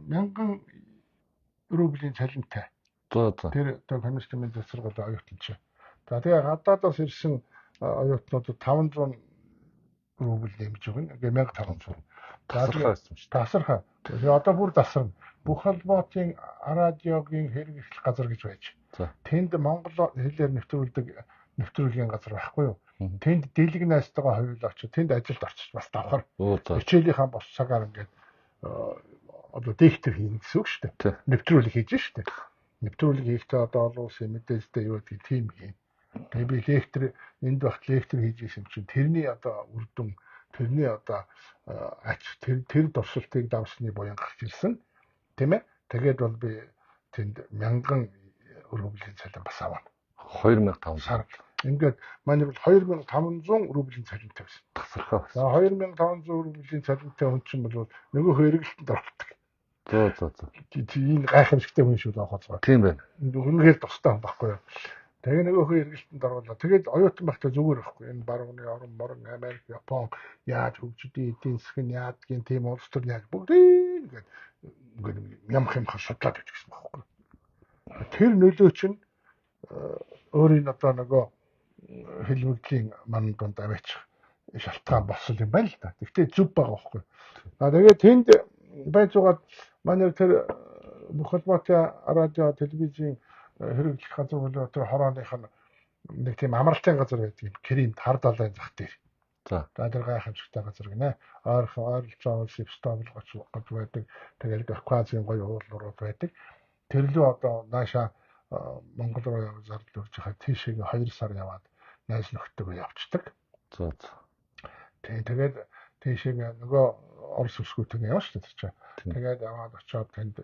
S1: 1000 рублийн цалинтай. Тэр одоо коммунистын засваргал оюутан чи. За тэгээ гадаадаас ирсэн оюутнуудад 500 рубль нэмж өгнө. Ингээ 1500.
S2: Тасархай байсан шүү.
S1: Тасархай. Тэгээ одоо бүр тасарна. Бүх холбоотын радиогийн хэрэглэх газар гэж байж. Тэнд монгол хэлээр нэвтрүүлдэг нэвтрүүлгийн газар байхгүй юу? Тэнд дэлэг найзтайгаа хоёул очиж тэнд ажилд орчиж бас давхар. Хичээлийнхаа бос цагаар ингээд одоо диктор хийнэ гэсэн үг шүү дээ. Нэвтрүүлэг хийж шүү дээ. Нэвтрүүлэг хийхдээ одоо олон улсын мэдээлэлтэй юу гэдгийг тийм хийн. Тэгээ би лектор энд багт лектор хийж исэн чинь тэрний одоо үр дүн, тэрний одоо ач тэр дурсалтыг давсны буян гарч ирсэн. Тийм ээ. Тэгээд бол би тэнд 1000 рублийн цалин бас авна.
S2: 2500
S1: сар. Ингээд манай бол 2500 рублийн цалинтай байсан.
S2: Тасархай
S1: байсан. За 2500 рублийн цалинтай хүн чинь бол нөгөө хэрэглэлтэнд ордог.
S2: Зөө.
S1: Энэ гайхамшигтай хүн шүү дээ хоцгоо.
S2: Тийм байна.
S1: Үнэхээр тустай хүн байхгүй юу? Тэгээ нөгөө хөө эргэлтэнд оруулаа. Тэгээд оюутан байхдаа зүгээр байхгүй. Энэ барууны орон морон Америк, Япон яаж хөгждгийг, эдийн засаг нь яадгийн, тийм улс төр яаж бүгдийг ингээд ингээд ям хямхаа судлаад байж гэсэн байхгүй. Тэр нөлөө чинь өөрийн одоо нөгөө хэлмэгдлийн ман дунд аваачих шалтгаан болсон юм байна л да. Гэхдээ зүв байгаа байхгүй. А тэгээд тэнд байж байгаад манай тэр бүх холбоотой радио, телевизийн хэрэглэх газар болоо тэр хорооных нь нэг тийм амралтын газар байдаг юм. Крим хар далайн зах дээр.
S2: За
S1: тэр гайхамшигтай газар гинэ. Ойрхон ойролцоогоор Севастополь гоц байдаг. Тэгээд Кавказын гоё уулнууд байдаг. Тэр лөө одоо нааша Монгол руу явж зардал өгч байхад тийшээ 2 сар яваад найз нөхдөйгөө явцдаг.
S2: За.
S1: Тэгээд тийшээ нөгөө Орос өсгүүтэйг явна шүү дээ тэр чинь. Тэгээд яваад очиод тэнд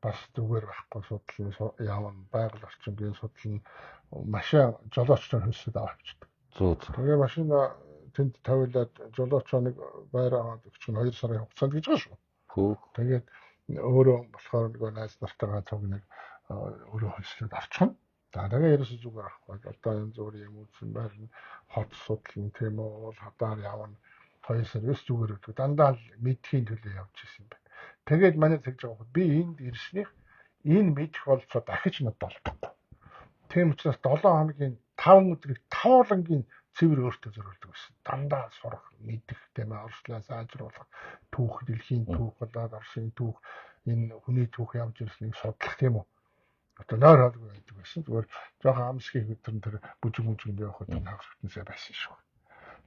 S1: бас зүгээр байхгүй судлан явна, байгаль орчингийн судлан машин жолоочтой хөлсөд аваад авчдаг.
S2: Зөө.
S1: Тэгээ машина тэнд тавиулаад жолоочоо нэг байр аваад өгч нь 2 сарын хугацаанд гэж байгаа шүү.
S2: Хөөх.
S1: Тэгээд өөрөө болохоор нөгөө найз нартайгаа цуг нэг өөрөө хөлсөд авчихна. За тэгээ ерөөсөө зүгээр авахгүй. Одоо янз бүрийн юм үзсэн байрна, хот судлан тийм үү, уул хадаар явна. 2 сар ерөөс зүгээр өгдөг. Дандаа л мэдхийн төлөө явж исэн юм байна. Тэгээд манай тэгж байгаа би энд ирснийх энэ мэдэх болцоо дахиж надад олдохгүй. Тийм учраас 7 хоногийн 5 өдрийг 5 цэвэр өөртөө зориулдаг байсан. Дандаа сурах, мэдэх, тийм ээ, Орслоос аажруулах, түүх, дэлхийн түүх болоод Оросын түүх, энэ хүний түүх явж ирснийг судлах тийм үү. Одоо нойр хоолгүй байдаг байсан. Зүгээр жоохон амсгийн өдөр нь тэр бүжиг мүжигэнд явах өдөр нь хагас бүтэнсээ байсан шүү.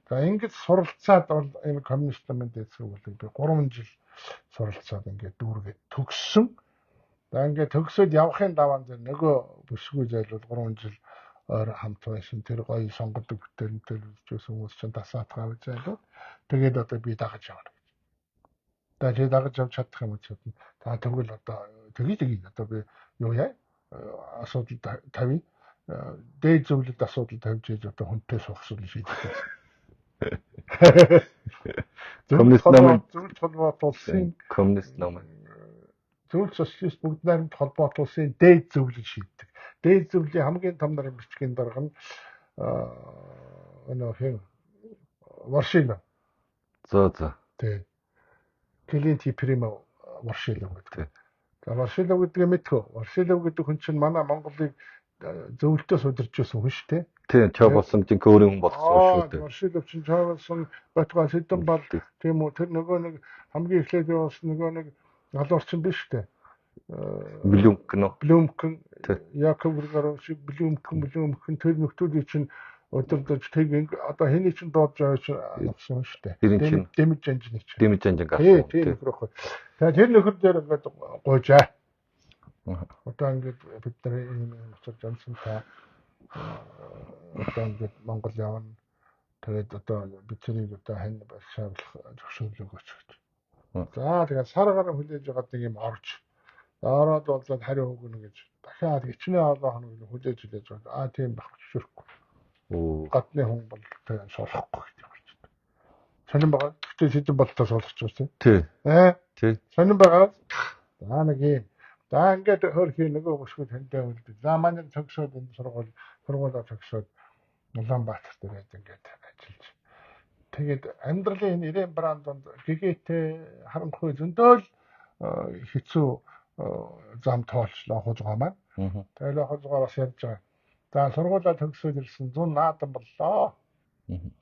S1: За ингэж суралцаад бол энэ коммунист намын дээд сургуулийг би 3 жил суралцаад ингээд дүүргээд төгссөн. За ингээд төгсөөд явахын даваан дээр нөгөө бүсгүй зайлвал 3 жил ойр хамт байсан. Тэр гоё сонгодог бүтээл үзчихсэн хүмүүс чинь тасаатгаа зайлвал. Тэгээд одоо би дагаж явна гэж. За чи дагаж явж чадах юм уу чадна. За тэгвэл одоо тэгье одоо би юу яа асуудал тавь. Дээд зөвлөлд асуудал тавьж ээж одоо хүнтэй суух асуудал шийдэх байсан.
S2: Коммунист намын
S1: зөвлөлт холбоот улсын
S2: коммунист намын
S1: зөвлөлт социалист бүгд найрамд холбоот улсын дээд зөвлөл шийддэг. Дээд зөвлөлийн хамгийн том нарын бичгийн дарга нь өнөө хэн Ворошилов.
S2: За.
S1: Тэ. Клинти Примов Ворошилов гэдэг. За Ворошилов гэдгийг мэдхүү. Ворошилов гэдэг хүн чинь манай Монголыг зөвлөлтөөс удирж байсан хүн шүү дээ.
S2: Тийм, чоо болсон жинхэнэ өөрийн хүн болсон шүү дээ.
S1: Ворошилов чинь чоо болсон Батгай Сэдэн бол тийм үү, тэр нөгөө нэг хамгийн эхлээд явуулсан нөгөө нэг галуурчин биш үү?
S2: Блюмкэн үү?
S1: Блюмкэн, Яков Григорович Блюмкэн тэр нөхдүүдийг чинь удирдах тэг одоо хэний чинь дуудаж авч авсан шүү дээ. Дэмэж жанжны чинь.
S2: Дэмэж жанжин гарсан.
S1: Тийм нөхөр байхгүй. Тэгээ тэр нөхөр дээр ингээд гуйжаа. Одоо ингээд бид нар ийм учир жансан та одоо ингээд Монгол явна. Тэгээд одоо бид тэрийг одоо хань шаарлах зөвшөөрлөө өгөөч гэж. За тэгээд сар гарan хүлээж байгаад нэг юм орж. Ороод болоод хариу өгнө гэж дахиад хичнээн олон хоног хүлээж байгаа. Аа тийм байх зөвшөөрөхгүй. Гадны хүн бол тэгээд суулгахгүй гэдэг болчихсон. Сонин байгаа. Гэхдээ сэдэн болтоо суулгах юм.
S2: Тий.
S1: Аа.
S2: Тий.
S1: Сонин байгаа. За нэг юм. За ингээд хөрхий нөгөө бүсгүй тантай үлдээ. За манай төгсөөд энэ сургуулаа төгсөөд Улаанбаатар дээр ингээд ажиллаж. Тэгээд амьдралын энэ ирээн бранд донд гэгээтэй харанхуй зөндөөл хэцүү зам тоолч лохозгоо маань. Тэгээд лохозгоо бас ярьж байгаа. За сургуулаа төгсөөд ирсэн 100 наадам боллоо.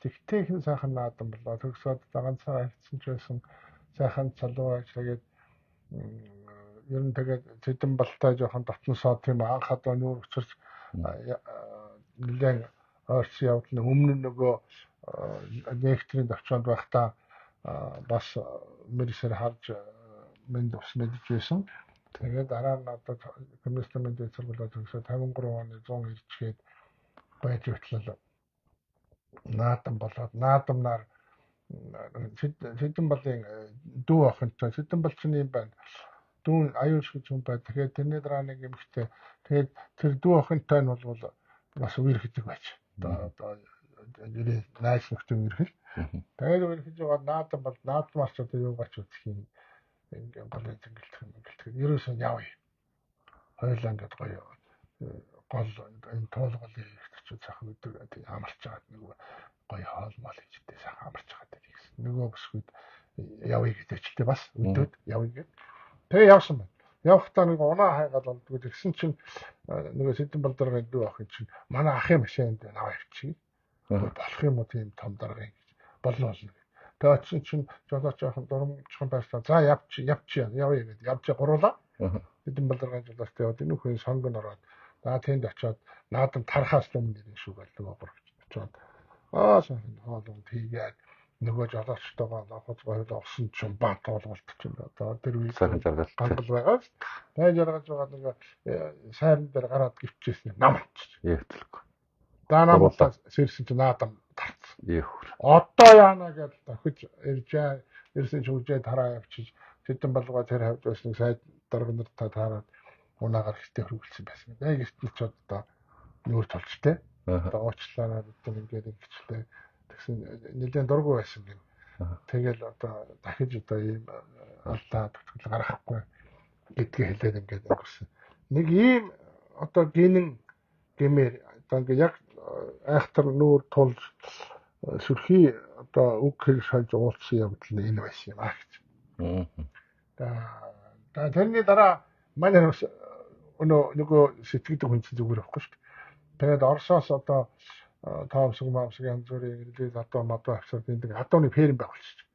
S1: Тэгтэйхэн сайхан наадам боллоо. Төгсөөд ганцаараа хэвцэн ч байсан сайхан цалуу байж тэгээд ер нь тэгээд зэдэн балтай жоохон дотносоо тийм анх одоо нүүр өчөрч нэлээд ойрцсон явдал нь өмнө нөгөө лекторийн төвчөнд байхдаа бас мэрсэр харж мэнд ус мэдж байсан. Тэгээд дараа нь одоо коммунистын мэндийн сургуулиуд төгсөөд 53 оны 100 ирчгээд байж хөтлөл наадам болоод наадамнаар Сэдэн балын дүү охинтой Сэдэн бал чинь юм байна. Дүү аюул шиг хүн байна. Тэгэхээр тэрний дараа нэг эмэгтэй тэгээд тэр дүү охинтой нь бол бас үерхэдэг байж. Одоо нэрээ найз нөхдөд үерхэл. Тэгээд үерхэж байгаа наадам бол наадмаас ч одоо юу гач үзэх юм ингээ голын зингэлтэх юм ингэлтэх. Ерөөсөө явъя. Хоёулаа ингээд гоё гол энэ туулгалын ихтчүүд сайхан өдөр амарч байгаа нэг гоё хоол мол хийжтэй сайхан амарч байгаа гэсэн. Нөгөө бүсгүйд явъя гэдэг чилтэй бас өдөөд явъя гэд. Тэгээ явсан байна. Явахдаа нэг унаа хайгаад болдгоо тэгсэн чинь нөгөө Сэдэн балдаргын дүү охин чинь манай ахын машинд наваа явчих. Болох юм уу тийм том даргын гэж болно болно. Тэгээ очисон чинь жолооч охин дурамчхан байснаа за явчих явъя гэд явж гуруулаа. Сэдэн балдаргын жолоочтой яваад энэ хүн сонгон ороод за тэнд очиод наадам тархаас өмнө нэрэн шүүгээл нөгөө гур очиод аа сайхан хоол унд хийгээд нөгөө жолоочтойгоо лохоц гоёл олсон чинь бат туулгалт чинь одоо тэр үе
S2: сайхан жаргал
S1: гангал байгаа. Тэгээд жаргаж байгаа нөгөө сайран дээр гараад гівчээсэн нам очиж.
S2: Яатлгүй.
S1: За нам сэрсэн чинь наадам тарцсан.
S2: Яхүр.
S1: Одоо яана гэж тохиж иржээ. Ирсэн чи үжээ тараа явчих. Тэдэн болгоо тэр хавьд байсан сайд дарга нар та таарад унаагаар ихтэй хөргөлсөн байсан. Яг эртний ч одоо нүүр толчтой. Одоо уучлаарай бид нар ингээд ингэчлээ. Тэгсэн нэлээд дургүй байсан гин. Тэгэл одоо дахиж одоо ийм алдаа төтгөл гаргахгүй гэдгийг хэлээд ингээд өнгөрсөн. Нэг ийм одоо гинэн гэмээр одоо ингээд яг айхтар нүүр тулж сүрхий одоо үг хэл шалж уулзсан явдал нь энэ байсан юм аа гэж. За тэрний дараа манай бас нөгөө сэтгэдэг хүн чинь зүгээр байхгүй шүү дээ. Тэгээд Оросоос одоо тоомсог маамсог янз бүрийн релиз адуу мадуу авчирд энэ адууны ферм байгуулчих.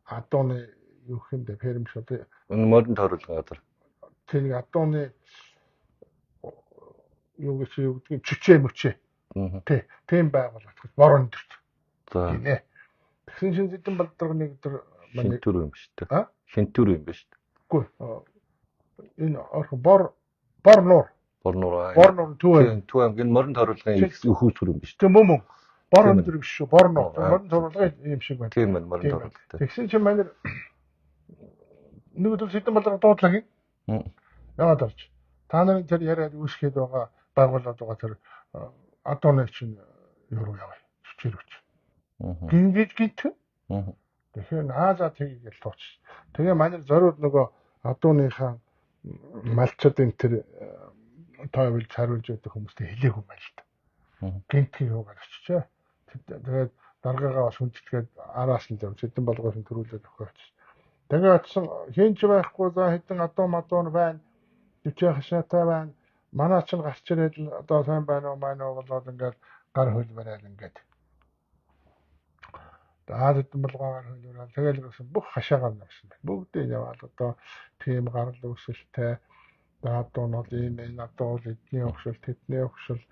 S1: Адууны юу гэх юм бэ ферм биш одоо
S2: энэ морин тойруулгын газар.
S1: Тэр адууны юу гэж юу гэдгийг чүчээ мөчээ. Тий, тийм байгууллага бор өндөрт.
S2: За.
S1: Гинэ. Тэгсэн чинь зэдэн балдарга нэг өдөр
S2: манай шинтүр юм биш үү? Шинтүр юм биш үү?
S1: Үгүй. Энэ орхон бор нуур.
S2: Бор нуур.
S1: Бор нуур Төв аймаг.
S2: Төв аймаг энэ морин тойруулгын өхөөсгөр юм биш.
S1: Тийм мөн. Бор өндөр биш шүү. Бор нуур. Морин тойруулгын юм шиг байна.
S2: Тийм байна, морин тойруулгатай.
S1: Тэгсэн чинь манай нэг өдөр сэдэн балдарга дуудлаа гин. Яваад орж. Та нарын тэр яриад үүсгээд байгаа байгууллаад байгаа тэр адууны чинь юу руу яваа. Чүчээр өч. Гингэж гинт. Тэгэхээр наазаа тгийгээл тууч. Тэгээ манай зориуд нөгөө адууныхаа малчдын тэр тойволж хариулж байдаг хүмүүстэй хэлээгүй юм байна л та. Гинтгийг юугаар очичээ. Тэгээд даргаагаа бас хүндэтгээд араас нь явж хэдэн болгоос нь төрүүлээд өгөх очив. Тэгээ очисон хин ч байхгүй за хэдэн адуу мадуу байна. Жүчээ хашаатай байна. Манай ч гарч ирээд л одоо сайн байна уу маань уу болоод ингээд гар хөл барайл ингээд. За хэдэн болгоо гар хөл барайл тэгэл гэсэн бүх хашаагаар навсан байна. Бүгдийг яваал одоо тийм гарал үүсэлтэй адуу нь бол ийм энэ адуу бол эдний өгшөл тэдний өгшөл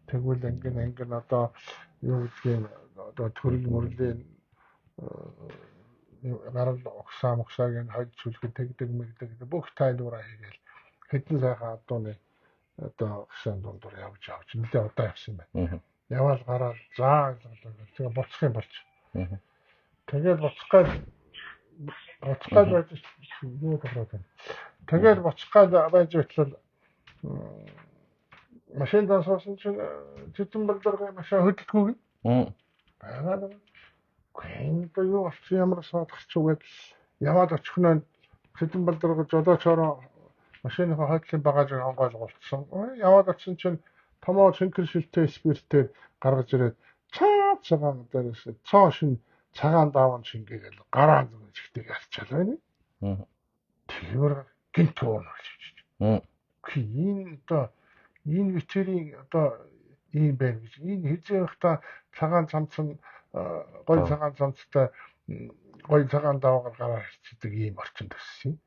S1: тэгвэл ингэн одоо юу гэдгийг одоо төрөл мөрлийн гарал угсаа мугсааг нь хойд сүлхэд тэгдэг мэгдэг бүх тайлбараа хийгээл хэдэн сайхан адууны одоо гişэн дундуур явж авч нэлээ удаа явсан юм байна. Яваал гараал заа ойлголоо гэл тэгээ буцах юм болж. Тэгэл буцах гал Буцах гал байж юу тоглоод байна. Тэгээд буцах гал байж байтал машин суусан чинь Цэцэн Балдаргын машин хөдөлгөөг нь. Байгаад энэ одоо юу болсон ямар суудах ч үгээд яваад очих нь Цэцэн Балдарга жолоочороо машиныхаа хойдлын багажийг онгойлгуулсан. Яваад очсон чинь томоо цэнхэр шилтэй спиртээр гаргаж ирээд цаа цагаан дээрээс цоо шин цагаан дааван шингээгээл гараа зүг чигтэй ялчаал байна. Тэгэхээр гинт уурна гэж. Энэ одоо энэ вечерийн одоо ийм байна гэж. Энэ хэзээ байхдаа цагаан цамцсан гой цагаан цамцтай гой цагаан даваагаар гараа ирчдэг ийм орчинд өссөн.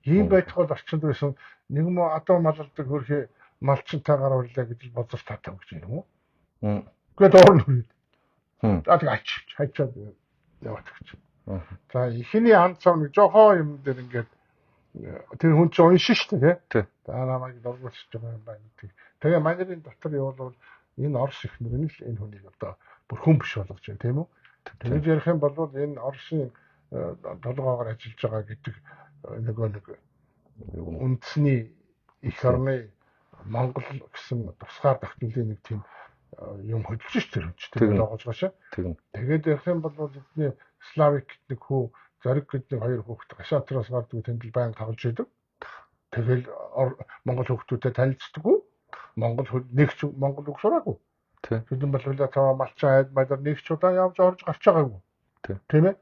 S1: Ийм байтугай орчинд байсан нэг мө адуу малалдаг хөрхи малчинтай гараа ирлээ гэж бодож таатай гэж юм уу? Гээд орно хүрээд. За тэг ачиж хачаад яваад гэж. За эхний хан цав нэг жохон юм дээр ингээд тэр хүн чинь уншин шүү дээ тий. За намайг дургуулчих байгаа юм байна гэдэг. Тэгээ манерын дотор явбал энэ Орос ихнэр нь л энэ хүнийг одоо бүр хүн биш болгож байна тийм үү? Тэгэж ярих юм бол энэ Оросын толгоогоор ажиллаж байгаа гэдэг нөгөө нэг үндэсний эх орны Монгол гэсэн тусгаар тогтнолын нэг тийм юм хөдөлж ш тэр хүн чинь тэр логоожгоош. Тэгээд ярих юм бол эдний Славик гэдэг хүү, Зориг гэдэг хоёр хүүхэд гашаатраас гардаг тэнд л байнга тоглож идэг. Тэгэл Монгол хүүхдүүдэд танилцдаггүй. Монгол нэг ч Монгол үг сураагүй. Тэдэн болвол цаваа малчин айд мадар нэг ч удаа явж орж гарч байгаагүй. Тийм ээ.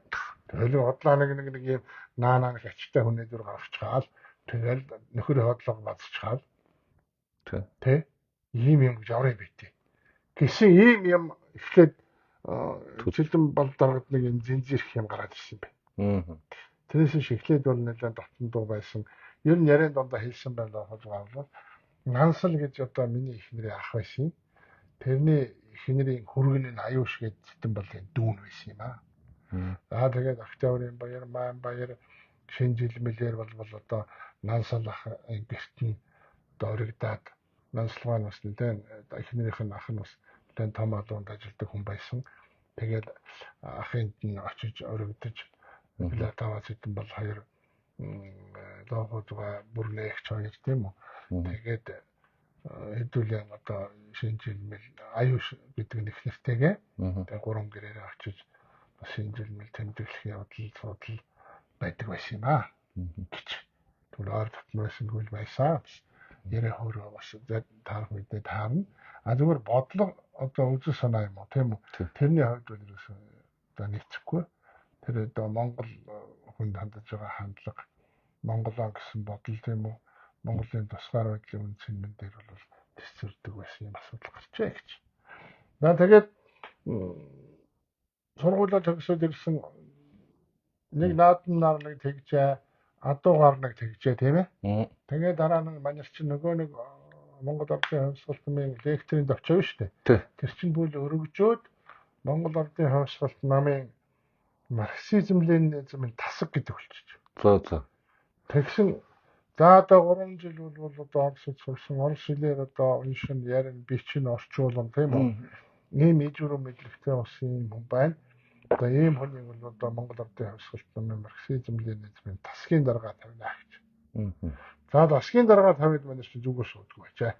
S1: Тэгэл хотлоо нэг нэг нэг юм наа наа нэг ачтай хүнээ дүр гаргачихаал. Тэгэл нөхөр хотлого базчихаал. Тэ. Ийм юм гэж аврыг битээ. Гэсэн ийм юм эхлээд Цэлдэн бол даргад нэг юм зинзирх юм гараад ирсэн байна. Тэрнээс биш эхлээд бол нэлээд дотн дуу байсан. Ер нь яриан дундаа хэлсэн байна хожгаавал. Нансал гэж одоо миний эхнэрийн ах байсан. Тэрний эхнэрийн хүргэн нь аюуш гэж Цэлдэн болын дүүн байсан юм аа. За тэгээд октябрийн баяр, маан баяр, шинэ жил мэлээр бол одоо Нансал ах гэрт нь одоо оригдаад Нансал маань бас нэлээд эхнэрийнх нь ах нь бас нэлээд том алуунд ажилладаг хүн байсан. Тэгээд ахынд нь очиж оригдож Платава Цэдэн бол хоёр лоогоодгаа бүрнээгч хоёр тийм үү. Тэгээд хэдүүлэн одоо шинэ жил мэл аюуш гэдэг нэг нэртэйгээ тэгээд гурван гэрээрээ очиж бас шинэ жил мэл тэмдэглэх явдал судал байдаг байсан юм аа гэж. Тэгвэл ойр дотно байсан гүйл байсан. Яриа хөөрөө бас таарах үедээ таарна. А зүгээр бодлого одоо үзэл санаа юм уу тийм үү? Тэрний хувьд бол ерөөсөө одоо нийцэхгүй. Тэр одоо Монгол хүнд хандаж байгаа хандлага, Монголоо гэсэн бодол тийм үү? Монголын тусгаар байдлын үн цэнмэн дээр бол тэсвэрдэг байсан юм асуудал гарчээ гэж. За тэгээд сургуулиа төгсөөд ирсэн нэг наадан нар нэг тэгжээ, адуугаар нэг тэгжээ тийм ээ. Тэгээд дараа нь манайх чинь нөгөө нэг Монгол Ардын хувьсгалт намын лекторийн товчоо шүү дээ. Тэр чинь бүл өргөжөөд Монгол Ардын хувьсгалт намын марксизм ленинизмын тасаг гэдэг болчих.
S2: За за.
S1: Тэгсэн за одоо 3 жил бол одоо Оросд сурсан, орос хэлээр одоо уншин, ярин, бичин, орчуулан тийм үү. Ийм ижүүрэн мэдлэгтэй бас ийм хүн байна. Одоо ийм хүнийг бол одоо Монгол Ардын хувьсгалт намын марксизм ленинизмын тасгийн дарга тавина гэж. За тасгийн дарга тавиад манайш чинь зүгээр суудгүй байжээ.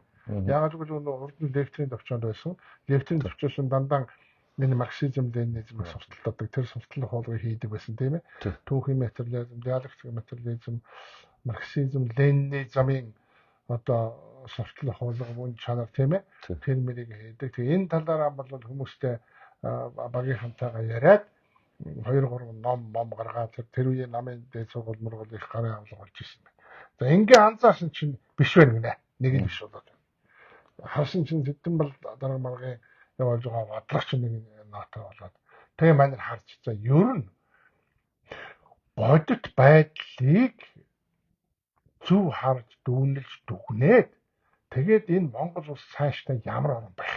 S1: Яагаад гэвэл нөгөө урд нь лекторийн товчоонд байсан. Лекторийн товчоос нь дандаа энэ марксизм ленинизмыг сурталдаг. Тэр суртал хуулгийг хийдэг байсан тийм ээ. Түүхийн материализм, диалектик материализм, марксизм, ленинизмын одоо суртал хуулга мөн чанар тийм ээ. Тэр мэрийг хийдэг. Тэгээ энэ талаараа бол хүмүүстэй багийнхантайгаа яриад 2 3 ном мом гаргаад тэр үеийн намын дээд сургууль мургуул их гарын авлага болж ирсэн байна. За ингээ анзаарсан чинь биш байна гинэ. Нэг л биш болоод. Харсан чинь Цэдэн бол дарга маргын явуулж байгаа бодлого чинь нэг ноото болоод. Тэгээ манайр харж за ер нь бодит байдлыг зөв харж дүгнэлж дүгнээд тэгээд энэ Монгол улс цаашдаа ямар орн байх,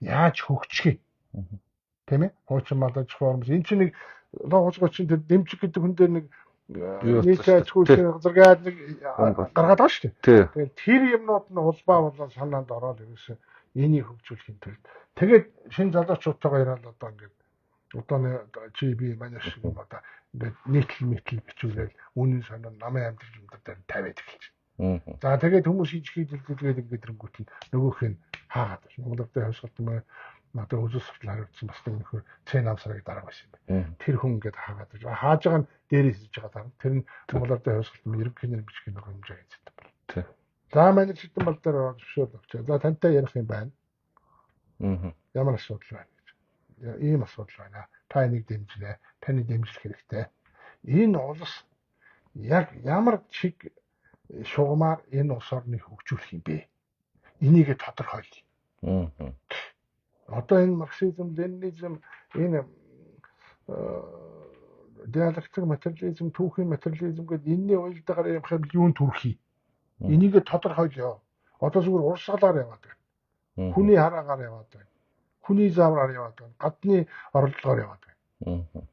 S1: яаж хөгжих юм, тийм ээ? Хуучин мал аж ахуй орн. Энэ чинь нэг лоогоцгоо чинь тэр дэмжиг гэдэг хүн дээр нэг нийт аж ахуйн газар гээд нэг гаргаад байгаа шүү дээ. Тэгээд тэр юмнууд нь улбаа болон санаанд ороод ерөөсөө энийг хөгжүүлэхийн тулд тэгээд шинэ залуучуудтайгаа яриад одоо ингээд Одоо чи би манай шиг юм одоо ингээд нийтлэл мэтэл бичүүлээл үнэн сонин намын амьдрал юм дээр тавиад эхэлж. За тэгээд хүмүүс хийж хийдэлдэлгээд ингээд рэнгүүт нь нөгөөх нь хаагаад байна. Монгол Ардын хувьсгалт юм надад үзэл суртал хариуцсан бас нэг нөхөр Цэн Амсарыг дарга байсан юм байна. Тэр хүн ингээд хаагаад байж. Хааж байгаа нь дээрээс хийж байгаа дараа. Тэр нь Монгол Ардын хувьсгалт юм ерөнхий нэр бичгийн нэг хэмжээ хийдэг байна. За манай Шидэн бал дээр зөвшөөрөл авчаа. За тантай ярих юм байна. Ямар асуудал байна гэж. Ийм асуудал байна. Та энийг дэмжинэ. Таны дэмжлэх хэрэгтэй. Энэ улс яг ямар чиг шугамар энэ улс орныг хөгжүүлэх юм бэ? Энийг тодорхойлъё. Одоо энэ марксизм, ленинизм, энэ диалектик материализм, түүхийн материализм гэдэг энэний уялдаагаар явах юм юун төрхий? Энийг тодорхойлъё. Одоо зүгээр урсгалаар яваад байна. Хүний хараагаар яваад байна. Хүний заавраар яваад байна. Гадны оролдлогоор яваад байна.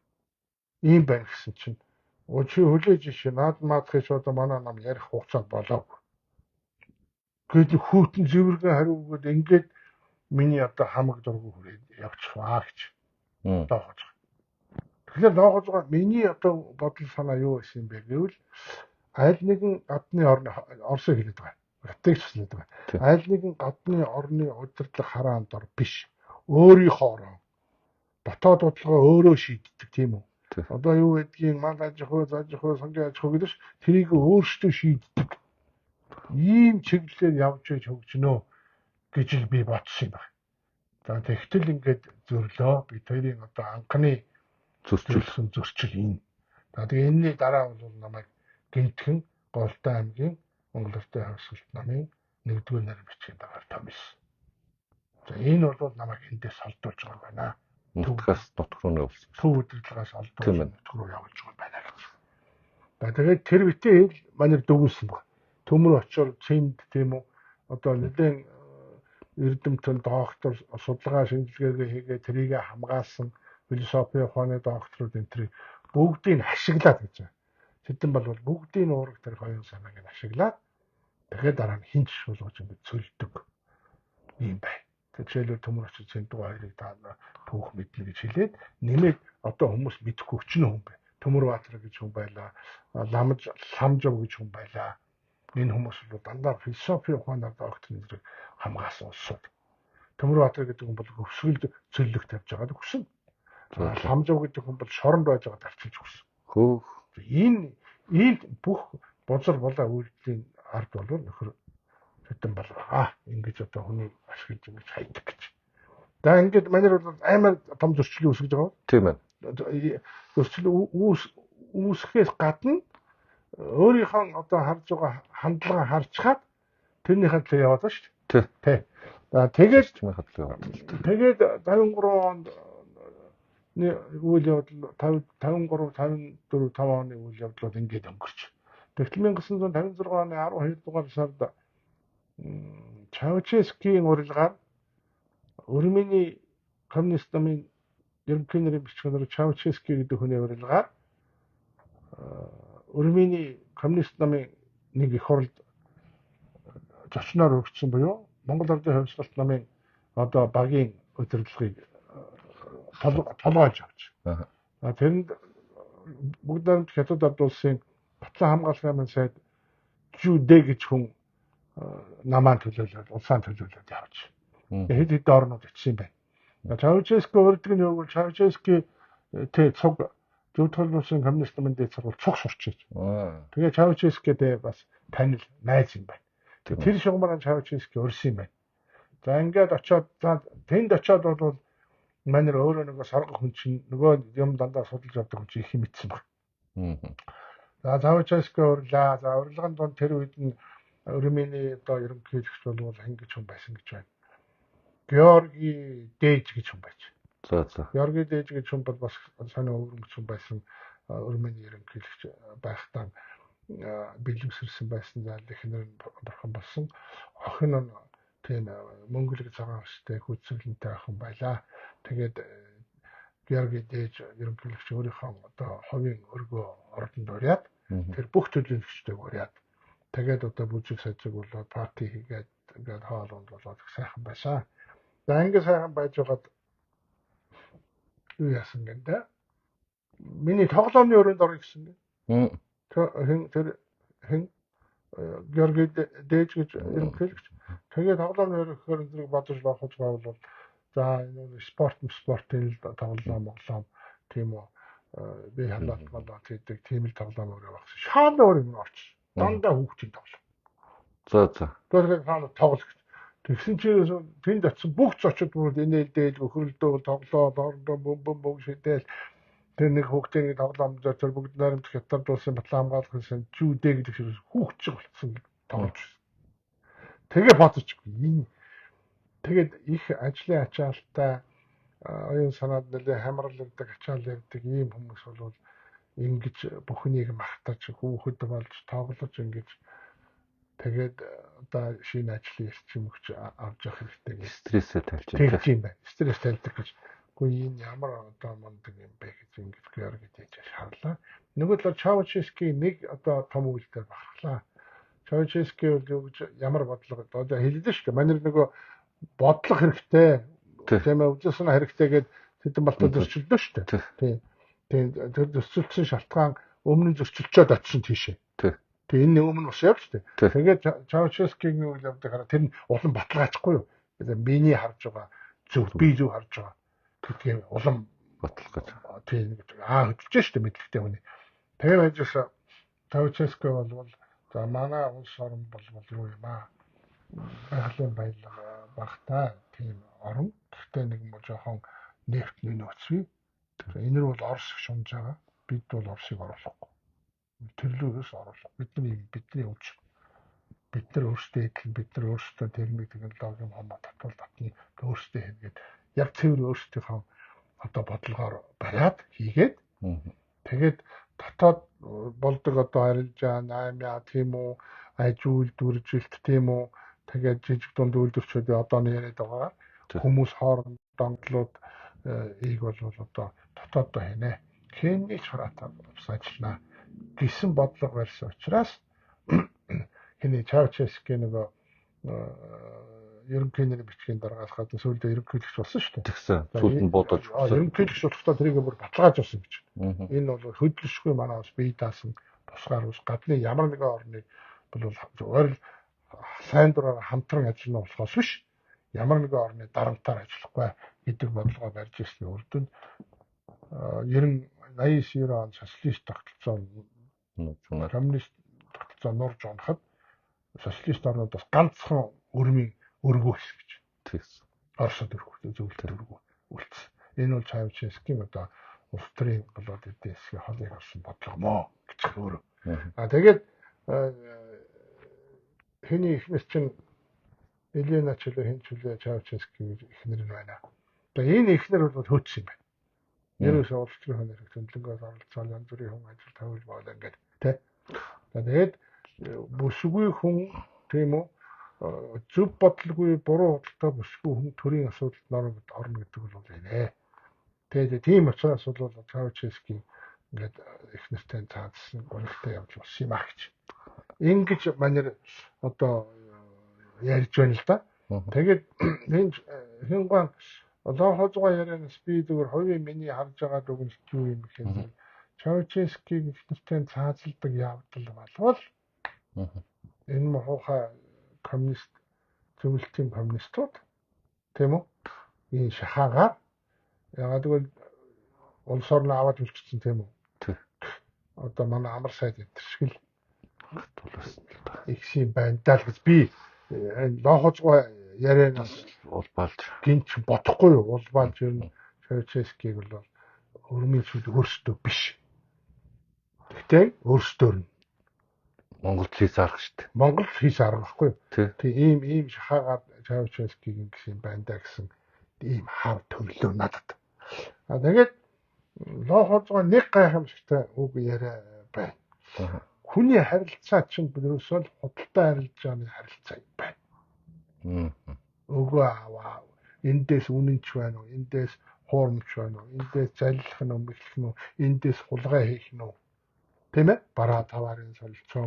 S1: Ийм байна гэсэн чинь чи хүлээж иш наад маадхыг одоо манай нам ярих хугацаа болоогүй. Гээд хүүтэн зэвэргэн хариу өгөөд ингээд миний одоо хамаг дургу хүрээд явчихваа гэж. Доохож. Тэгэхээр доохож байгаа миний одоо бодол санаа юу байсан юм бэ гэвэл аль нэгэн гадны орны Оросыг хэлээд байгаа. Хятадыг ч хэлээд байгаа. Аль нэгэн гадны орны удирдлага хараанд ор биш. Өөрийнхөө орон. Дотоод бодлогоо өөрөө шийддэг тийм үү? Одоо юу гэдгийг мал аж ахуй, заж ахуй, сангийн аж ахуй гэдэг ш тэрийг өөрсдөө шийддэг. Ийм чиглэлээр явж байж хөгжинөө гэж л би бодсон юм байна. За тэгтэл ингээд зөрлөө. Бид хоёрын одоо анхны зөрчилсөн зөрчил энэ. За тэгээ энэний дараа бол намайг Гинтхэн Голтой аймгийн Монгол Ардын хувьсгалт намын 1-р нар бичгийн дагаар томилсон. За энэ бол намайг эндээс олдуулж байгаа байна.
S2: Нутгаас нутг руу явуулсан.
S1: Төв удирдлагаас олдуулж нутг руу явуулж байгаа байна гэж. За тэгээд тэр битээ хэл манер дүгнсэн баг. Төмөр очоор цэнд тийм үү одоо нэлээд эрдэмтэн доктор судалгаа шинжилгээгээ хийгээ тэрийг хамгаалсан философи ухааны докторууд энэ тэрийг бүгдийг ашиглаад гэж байна. Тэдэн бол бүгдийн уураг тэр хоёрын санааг нь ашиглаад тэгээд дараа нь хинч шуулгаж ингэж цөлдөг юм байна. Жишээлбэл Төмөр очиж Цэндүү хоёрыг та түүх мэднэ гэж хэлээд нэмээд одоо хүмүүс мэдэхгүй өчнө хүн байна. Төмөр Баатар гэж хүн байлаа. Ламж Ламжов гэж хүн байлаа. Энэ хүмүүс бол дандаа философи ухаанаар докторын зэрэг хамгаалсан улсууд. Төмөр Баатар гэдэг хүн бол хөвсгөлд цөллөх тавьж байгаад өгсөн. Ламжов гэдэг хүн бол шоронд байж байгаад арчилж өгсөн.
S2: Хөөх.
S1: Энэ бүх бузар булаа үйлдэлийн ард бол нөхөр хэдэн бол ингэж одоо хүний ашиглаж ингэж хайдаг гэж. За ингээд манер бол амар том зөрчил үүсгэж байгаа.
S2: Тийм ээ.
S1: Зөрчил үүсгэхээс гадна өөрийнхөө одоо харж байгаа хандлага харчхаад тэрнийхээ төлөө яваад байна шүү дээ. Тий. За тэгээд тэгээд 53 онд үйл явдал 53 54 5 оны үйл явдлууд ингээд өнгөрч. Тэгтэл 1956 оны 12 дугаар сард Чаушескийн урилгаар Өрмөний коммунист намын ерөнхий нэрийн бичгэнээр Чаушески гэдэг хүний урилгаар Өрмөний коммунист намын нэг их хурлд зочноор өргөцсөн буюу Монгол Ардын хувьсгалт намын одоо багийн удирдлагыг толгойж авч. Тэрэнд бүгд найрамд Хятад ард улсын Батлан хамгаалах намын сайд Жүдэ гэж хүн намаа төлөөлөөд, улсаа төлөөлөөд явж. Хэд хэд орнууд очсон юм байна. Чаушески урддаг нь юу гэвэл Чаушески тэ цуг Зөв тул улсын коммунист намын дээд сургууль цуг сурчиж. Тэгээ Чаушескитэй бас танил найз юм байна. Тэр шугамар Чаушески урьсан юм байна. За ингээд очиод за тэнд очиод бол манер өөрөө нөгөө соргох хүн чинь нөгөө юм дандаа судалж явдаг хүн чинь их юм итсэн баг. За Чаушески урлаа. За урилгын дунд тэр үед нь Өрмөний одоо ерөнхийлөгч бол хэн гэж хүн байсан гэж байна. Георги Дэж гэж хүн байж.
S2: За за.
S1: Георги Дэж гэж хүн бол бас сонин өвөрмөц хүн байсан. Өрмөний ерөнхийлөгч байхдаа бэлэвсэрсэн байсан. За эхнэр нь бурхан болсон. Охин нь тийм мөнгөлөг цагаан өстэй хүчсэглэнтэй охин байлаа. Тэгээд Георги Дэж ерөнхийлөгч өөрийнхөө одоо хувийн өргөө ордонд урьяад тэр бүх төлөөлөгчдөг урьяад тэгээд одоо бүжиг сажиг болоод парти хийгээд ингээд хоол унд болоод их сайхан байсан. За ингээд сайхан байж байгаад Юу яасан гэнэ? Миний тоглоомны өрөөнд орё гэсэн гэнэ. Тэр хэн Георги Дээж гэж ерөнхийлөгч. Тэгээд тоглоомны өрөө гэхээр зэрэг бодож лоохож бол за энэ спортын л тоглоом моглоом тийм үү би хялалт болоод хийдэг тийм л тоглоом өрөө багсан. Шаал өөр юм орч. Дандаа хүүхдийн тоглоом.
S2: За за.
S1: Тэгэхээр хаана тоглох гэж. Тэгсэн чинь тэнд очисон бүх зочид бүр инээл дээл хөрөлдөө тоглоо, хоорондоо бөм бөм бөм шидээл тэр нэг хүүхдийн тоглоом зөөр бүгд найрамдах хятад улсын батлан хамгаалах гэсэн жүдэ гэдэг шиг хүүхд шиг болцсон тоглож байсан. Тэгээ бодож энэ тэгээд их ажлын ачаалттай оюун санаад нэлээ хамралдаг ачаал явдаг ийм хүмүүс бол ингэж бүхнийг мартаж хүүхэд болж тоглож ингэж тэгээд одоо шинэ ажлын эрчим хүч авч явах хэрэгтэй гэж
S2: стрессээ тайлж
S1: байгаа юм байна. Стресс тайлдаг гэж. Үгүй энэ ямар одоо мундаг юм бэ гэж ингэж Георги дээж шаарлаа. Нөгөө талаар Чаучески нэг одоо том үйлдэл бахархлаа. Чаучески бол юу гэж ямар бодлого одоо хэлдэг шүү дээ. Манайр нөгөө бодлого хэрэгтэй. Тийм ээ, үзэл санаа хэрэгтэй гээд тэдэн балтаа зөрчилдөө шүү дээ. Тийм. Тийм тэр зөрчилдсөн шалтгаан өмнө нь зөрчилчөөд очисон тийшээ. Тэгээ энэ өмнө бас явж шүү дээ. Тэгээд Чауческигийн үйл явдлыг хараа тэр нь улам баталгаажихгүй юу? Миний харж байгаа зөв, би зөв харж байгаа гэдгийг улам
S2: баталгааж.
S1: Тийм хөдөлж шүү дээ мэдлэгтэй хүний. Тэгээд байжсэн Чаучески бол за манай улс орн бол юу юм аа? Байгалийн баялаг багтаа тийм орн. Гэхдээ нэг юм жоохон нефтний нөөцгүй. Энэ рүү бол Орос шунж байгаа. Бид бол Оросыг оруулахгүй. Төрлөөрөөс оруулах. Бидний өвч. Бид нар өөрсдөө эдлэн, бид нар өөрсдөө термик технологийн хамаа татвал татны өөрсдөө хийгээд яг цэвэр өөрсдийнхөө одоо бодлогоор бариад хийгээд тэгээд дотоод болдог одоо арилжаа, наймаа тийм үү, аж үйлдвэржилт тийм үү, тэгээд жижиг дунд үйлдвэрчүүд одоо нь яриад байгаа. Хүмүүс хоорондоо онцлууд ийг бол одоо дотооддоо хийнэ. Хэмнээ ч хараатаа ус ажиллана гэсэн бодлого барьсан учраас хиний Чаучески нөгөө ерөнхий нэр бичгийн дараагаас гадна сүүлдээ ерөнхийлөгч болсон шүү дээ.
S2: Тэгсэн. Сүүлд нь буудаж
S1: өгсөн. Ерөнхийлөгч болохдоо тэрийг бүр баталгааж болсон гэж. Энэ бол хөдлөшгүй манай бас бие даасан тусгаар ус гадны ямар нэгэн орныг бол зүгээр сайн дураар хамтран ажиллана болохоос биш ямар нэгэн орны дарамтаар ажиллахгүй гэдэг бодлогоо барьж ирсний үр дүнд 90 89 он социалист тогтолцоо коммунист тогтолцоо нурж унахад социалист орнууд бас ганцхан өрмийн өргөө хэсэг гэж.
S2: Тэгсэн.
S1: Оросод өргөө, зөвлөлт өргөө үлдсэн. Энэ бол Чауческийн одоо улс төрийн болоод эдийн засгийн холыг авсан бодлого мó гэж өөрөө. А тэгээд хэний эхнэр чинь Елена ч үлээ хэн ч үлээ Чаучески гэж эхнэр нь байна. Одоо энэ эхнэр бол хөөцсөн юм байна. Ерөөсөө улс төрийн хүн хэрэг төндлөнгөөс оролцоол янз бүрийн хүн ажил тавьж боолоо ингээд тий. За тэгээд бүсгүй хүн тийм үү зөв бодлогогүй буруу бодолтой бүсгүй хүн төрийн асуудалд орно гэдэг бол энэ. Тэгээд тийм учраас бол Чаучески ингээд их нэртэй цаадсан гонигтай явж болсон юм а гэж. Ингэж манер одоо ярьж байна л да. Тэгээд энэ хингуан лоохозгоо ярианаас би зүгээр хувийн миний харж байгаа дүгнэлт юу юм гэхээр Чауческийг их нэртэй цаазалдаг явдал болвол энэ мохоохой коммунист зөвлөлтийн коммунистууд тийм үү энэ шахаагаар ягаад гэвэл улс орноо аваад үлчсэн тийм үү. Одоо манай амар сайд энэ шиг л ихсэн байна даа л гэж би лоохозгоо ярианаас
S2: улбаалж
S1: гинч бодохгүй юу улбаалж ер нь Чауческийг бол өрмийн сүд өөрсдөө биш. Гэхдээ өөрсдөр нь
S2: Монгол хийс арга шүү дээ.
S1: Монгол хийс арга байхгүй юу? Тэг ийм шахаагаар Чауческийг ингэсэн юм байна да гэсэн ийм хав төрлөө надад. А тэгээд лоохозгоо нэг гайхамшигтай үг яриа байна. Хүний харилцаа чинь ерөөсөө л худалдаа харилцааны харилцаа юм байна. Өгөө аваа. Эндээс үнэнч байна уу? Эндээс хуурамч байна уу? Эндээс заллах нь өмглөх нь үү? Эндээс хулгай хийх нь үү? Тийм ээ? Бараа таварын солилцоо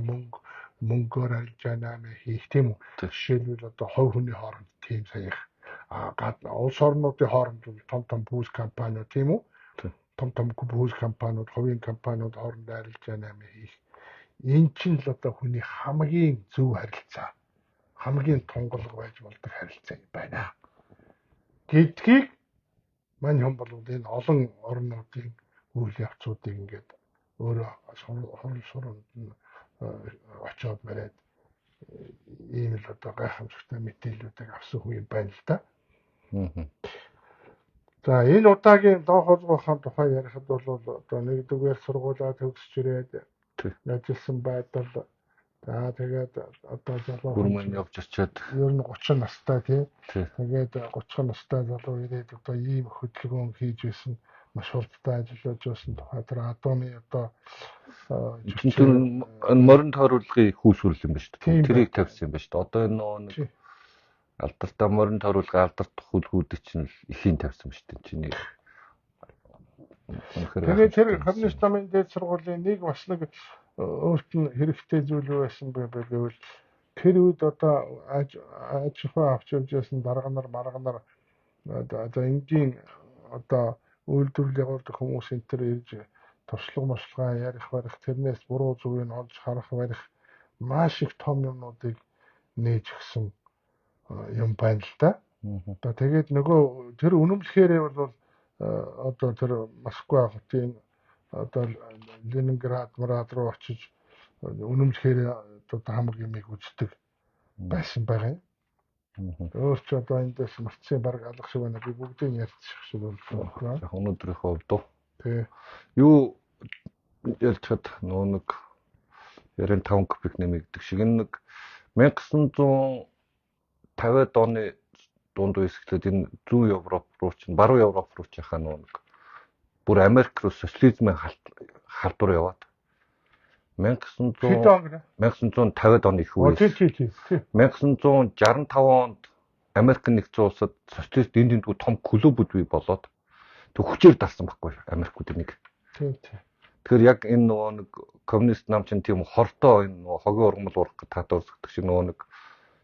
S1: мөнгөөр арилжаа хийх тийм үү? Жишээлбэл одоо хувь хүний хооронд тийм саях. А улс орнуудын хооронд бол том том пүүс компаниуд тийм үү? том том хүйс компаниуд, хувийн компаниуд хоорондоо арилжаа 8 хийх. Энэ чинь л одоо хүний хамгийн зөв харилцаа, хамгийн тунгалаг байж болдог харилцаа юм байна гэдгийг мань хүн бол энэ олон орнуудын үйл явцуудыг ингээд өөрөө хурал суранд нь очиод бариад ийм л одоо гайхамшигтай мэдээллүүдийг авсан хүн юм байна л да. За энэ удаагийн Лоохолгоо хаан тухай ярихад бол одоо нэгдүгээр сургуулаа төгсөж ирээд ажилласан байдал, за тэгээд одоо залуу
S2: хүн явж очиад
S1: ер нь 30 настай тий. Тэгээд 30 настай залуу ирээд одоо ийм хөдөлгөөн хийж байсан, маш хурдтай ажиллаж байсан тухай тэр адууны одоо
S2: тэр морин тойруулгын хүүсүрэл юм ба шүү дээ. Тэрийг тавьсан юм ба шүү дээ. Одоо энэ нөгөө нэг алдартай морин тойруулгын алдарт хүлгүүдийг чинь ихийн тавьсан ба шүү дээ. Чиний
S1: Тэгээд тэр коммунист намын дээд сургуулийн нэг бас нэг өөрт нь хэрэгтэй зүйл юу байсан бэ гэвэл тэр үед одоо аж ахуй авч явж байсан дарга нар марга нар одоо энгийн одоо үйлдвэрлэл явуулдаг хүмүүс энэ төр ирж туршлага мошлага ярих барих, тэрнээс буруу зүгийг олж харах барих маш их том юмнуудыг нээж өгсөн юм байна л да. Одоо тэгээд нөгөө тэр үнэмлэхээрээ бол одоо тэр Москва хотын одоо Ленинград мрад руу очиж үнэмлэхээр одоо хамаг юмыг үздэг байсан байгаа юм. Өөр ч одоо эндээс мартсан баг алга шиг байна. Би бүгдийг ярьчих шиг боллоо.
S2: Яг өнөөдрийнхөө хувьд уу?
S1: Тий.
S2: Юу ярьчихад нөгөө нэг яриан 5 кубик нэмэгдэх шиг энэ нэг 1950-ад оны дунд үеэс эхлээд энэ зүүн Европ руу чинь баруун Европ руу ч яхаа нөгөө нэг бүр Америк руу социализмын халдвар яваад 1950-ад оны их үеэс 1965 онд Америк нэгдсэн улсад социалист энд тэндгүй том клубүүд бий болоод тэг хүчээр дарсан байхгүй Америкууд нэг. Тэгэхээр яг энэ нөгөө нэг коммунист нам чинь тийм хортой энэ нөгөө хогийн ургамал урах гэж татаа үсгдэг шиг нөгөө нэг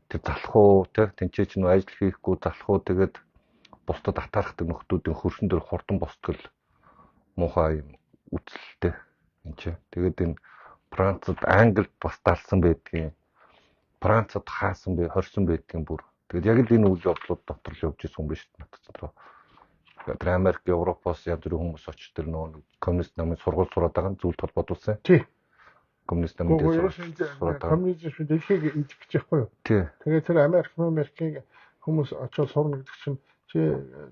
S2: тэр залах уу тэ тэнцээ чинь ажил хийхгүй залах уу тэгээд бусдад атаархдаг нөхдүүдийн хөрсөн дээр хурдан босдгол муухай юм үзэлтэй энэ чинь. Тэгээд энэ Францад, Англид бас далсан байдгийн. Францад хаасан бай, хорсон байдгийн бүр. Тэгээд яг л энэ үйл явдлууд дотор л явж исэн юм биш надад ч. Тэр Америк, Европоос янз бүрийн хүмүүс очиж тэр нөгөө коммунист намын сургууль сураад байгаа нь зүйлд холбоодуулсан.
S1: Тий.
S2: Коммунист намын дээр сураад байгаа.
S1: Коммунизм шүү дэлхийг идэх гэж байхгүй юу?
S2: Тий.
S1: Тэгээд тэр Америк, Америкийн хүмүүс очиж сурна гэдэг чинь чи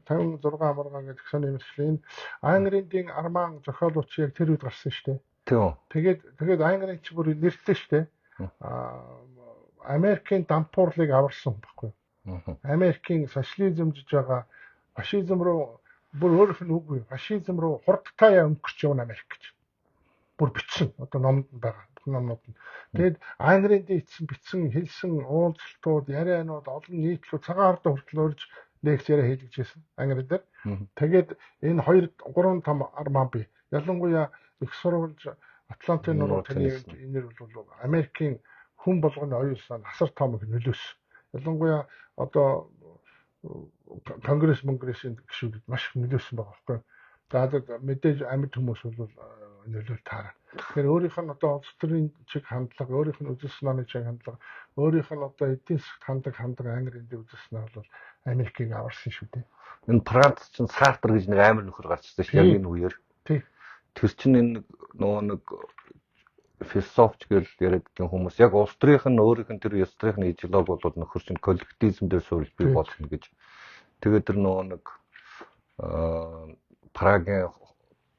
S1: 56 амаргаа гэдэг сони юмсэл энэ Англиндийн арман зохиолууч яг тэр үед гарсан шүү дээ.
S2: Тийм.
S1: Тэгээд Англид чи бүр нэртэй шүү дээ. Америкийн дампуурлыг аварсан байхгүй юу? Америкийн социализмжж байгаа фашизм руу бүр өөрөх нь үгүй фашизм руу хурдтай өнгөрч явна Америк гэж. Бүр бичсэн. Одоо номд нь байгаа. Номнууд нь. Тэгээд Англинд ицсэн бичсэн хэлсэн уулзалтууд, ярианууд, олон нийтлүүд цагаан ардаа хүртэл урьж лекц яриа хийлгэж байсан Англи дээр. Тэгээд энэ 2 3 том арман бий. Ялангуяа их сурвалж Атлантын нуруу таны энэр бол Америкийн хүн болгоны оюун санаа асар том их нөлөөсөн. Ялангуяа одоо конгресс монгрессийн гишүүдэд маш их нөлөөсөн байгаа байхгүй. За мэдээж амьд хүмүүс бол нөлөөл таарна. Тэгэхээр өөрийнх нь одоо улс төрийн чиг хандлага, өөрийнх нь үзэл санааны чиг хандлага, өөрийнх нь одоо эдийн засагт хандаг хандлага Англи эндийн үзэл санаа бол Америкийг аварсан шүү дээ.
S2: Энэ Франц чинь Сартр гэж нэг амар нөхөр гарч ирсэн шүү яг энэ үеэр.
S1: Тий.
S2: Тэр чинь энэ нөгөө нэг философч гэж яриад байгаа хүмүүс яг улс төрийнх нь өөрийнх нь тэр улс төрийнх нь идеологи бол нөхөр чинь коллективизм дээр суурилж бий болно гэж. Тэгээд тэр нөгөө нэг Прагийн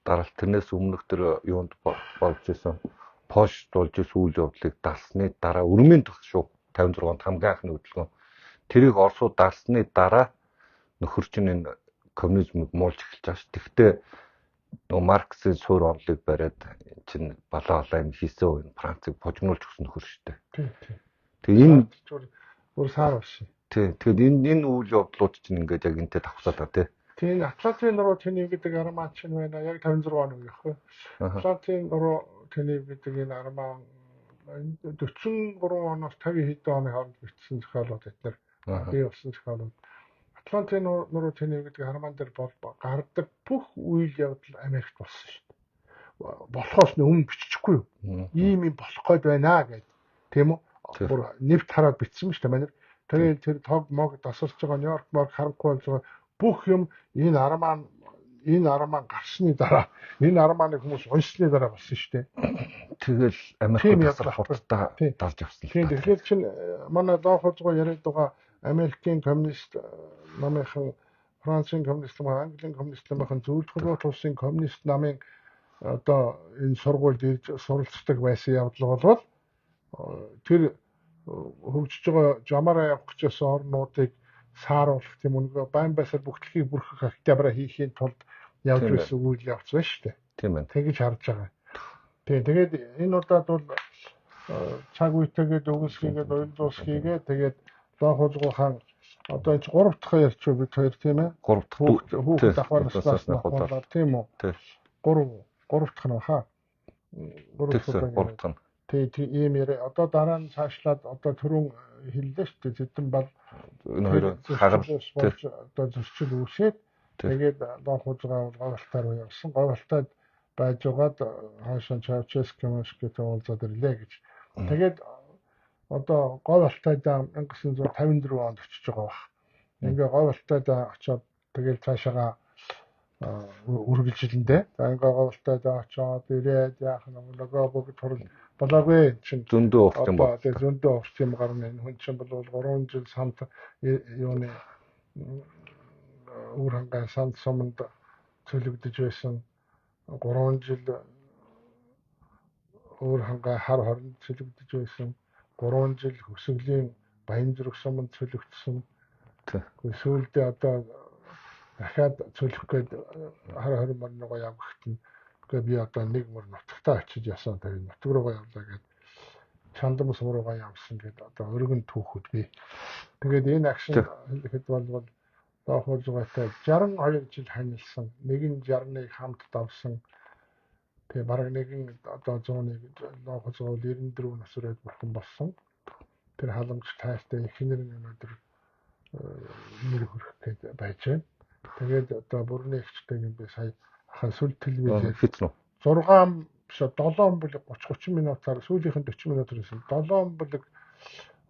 S2: даралт тэрнээс өмнөх тэр юунд болж исэн Польшд болж исэн үйл явдлыг далсны дараа өрмийн төх шүү 56 онд хамгийн анхны хөдөлгөөн тэрийг Оросууд далсны дараа нөхөр чинь энэ коммунизмыг муулж эхэлж байгаа ш. Тэгвэл нөгөө Марксийн суурь онолыг бариад чинь балаа балаа юм хийсэн энэ Францыг божигнуулж өгсөн нөхөр шүү дээ.
S1: Тий, тий.
S2: Тэгээ энэ
S1: бүр сар болсон.
S2: Тий. Тэгэхээр энэ үйл явдлууд чинь ингээд яг энтэй давхсаад байгаа тий.
S1: Тийм Атлантын нуруу тэнийг гэдэг арман чинь байна. Яг 56 оны үе байхгүй. Атлантын нуруу тэнийг гэдэг энэ арман 43 оноос 50 хэдэн оны хооронд бичсэн зохиолууд эднэр бий болсон зохиолууд. Атлантын нуруу тэнэг гэдэг хармаан дээр гардаг бүх үйл явдал Америкт болсон шүү дээ. Болохоос нь өмнө бичихгүй юу? Ийм юм болох гээд байна гэд. Тийм үү? Бүр нэвт хараад бичсэн шүү дээ. Манайр тэгээд тэр тог мог тасарч байгаа Нью-Йорк мог харанхуй болж байгаа бүх юм энэ арман гарсны дараа энэ арманыг хүмүүс уншсны дараа болсон шүү дээ.
S2: Тэгэл Америк тасар хурдтай дарж явсан л.
S1: Тийм, тэгэхээр чинь манай Лоохозгоо яриад байгаа Америкийн коммунист намынхан, Францын коммунист намын, Английн коммунист намынхан, Зөвлөх улсын коммунист намын одоо энэ сургуульд ирж суралцдаг байсан явдал болвол тэр хөгжиж байгаа жамаараа явах гэжсэн орнуудыг сааруулах тийм үнэгүй байн байсаар бүх дэлхийг бүрхэх октябраа хийхийн тулд явж байсан үйл явц байна шүү дээ.
S2: Тийм байна.
S1: Тэгэж харж байгаа. Тийм, тэгээд энэ удаад бол цаг үетэйгээд өгөөсгийгээд уялдуус хийгээ тэгээд Лоохозгоо хаан одоо энэ 3 дахь ярьчих бид хоёр тийм ээ.
S2: 3 дахь
S1: хүүхэд ахвар наснаас нь ахуулаад тийм үү? 3 дахь нь баха.
S2: 3 дахь нь.
S1: Тий, ийм яриа. Одоо дараа нь цаашлаад одоо түрүүн хэллээ шүү дээ. Зэдэн бал
S2: энэ хоёр хагарал
S1: болж одоо зөрчил үүсээд тэгээд Лоохозгоо Говьалтай руу явсан. Говьалтайд байж байгаад хойшоо Чаушеску Мошкотой уулзаад ирлээ гэж. Тэгээд одоо Говьалтайд 1954 онд очиж байгаа бах. Ингээ Говьалтайд очиод тэгэл цаашаага үргэлжилэндээ. За ингээ Говьалтайд очиод ирээд яах нь лого бүгд хурал болоогүй чинь
S2: зөндөө урт юм байна.
S1: Тэгээ зөндөө урт юм гарна. Энэ хүн чинь бол 3 жил самт юуны уур хангай санд суманд цөлөгдөж байсан. 3 жил уур хангай хар хоринд цөлөгдөж байсан. 3 жил хөсгөлийн Баянзүрх суманд цөлөгдсөн. Гэхдээ сүүлдээ одоо дахиад цөлөх гээд хар хорин морногоо явгахт нь үгүй би одоо нэг мөр нутагтаа очиж ясан тэр нутаг руугаа явлаа гэд чандам сум руугаа явсан гэд одоо өргөн түүхүүд бий. Тэгээд энэ агшин хэлэхэд бол Лоохозгоотой 62 жил ханилсан. Нэг нь 61 хамт давсан. Тэгээ бараг нэгэн одоо 101 Лоохозгоо 94 нас хүрээд бурхан болсон. Тэр халамж тайртай эхнэр нь өнөөдөр нэр хүрэх гээд байж байна. Тэгээд одоо бүрний эгчтэйг би сая ахын сүл телевизээр
S2: хийсэн үү?
S1: 6 биш 7 бүлэг 30 минутаар сүүлийнх нь 40 минутаар хийсэн. 7 бүлэг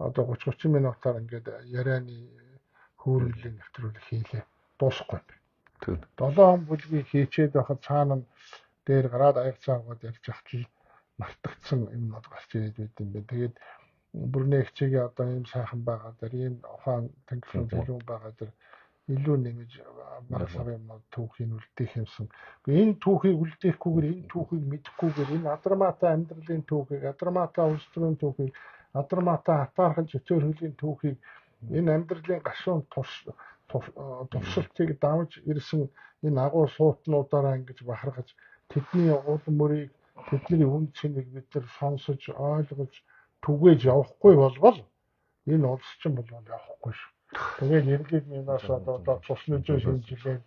S1: одоо 30 минутаар ингээд ярианы хөөрөллийн нэвтрүүлэг хийлээ. Дуусахгүй.
S2: Тийм.
S1: 7 бүлгийг хийчээд байхад цаана нь дээр гараад аяг цаагаад ярьж байхад л мартагдсан юмнууд гарч ирээд байд юм байна. Тэгээд бүрний эгчигээ одоо ийм сайхан байгаа дээр ийм ухаан тэнгэрийн төлөв байгаа дээр илүү нэмж баг сар юмнууд түүхийг үлдээх юмсан. Энэ түүхийг үлдээхгүйгээр энэ түүхийг мэдэхгүйгээр энэ адармаатай амьдралын түүхийг, адармаатай улс төрийн түүхийг, адармаатай атаархал чөтгөр хөлийн түүхийг энэ амьдралын гашуун туршилтыг давж ирсэн энэ агуу суутнуудаараа ингэж бахархаж тэдний улам мөрийг тэдний үн цэнийг бид нар сонсож ойлгож түгээж явахгүй болвол энэ улс чинь болвол явахгүй шүү. Тэгээд иргэд минаас одоо цусны зүй шинжилээд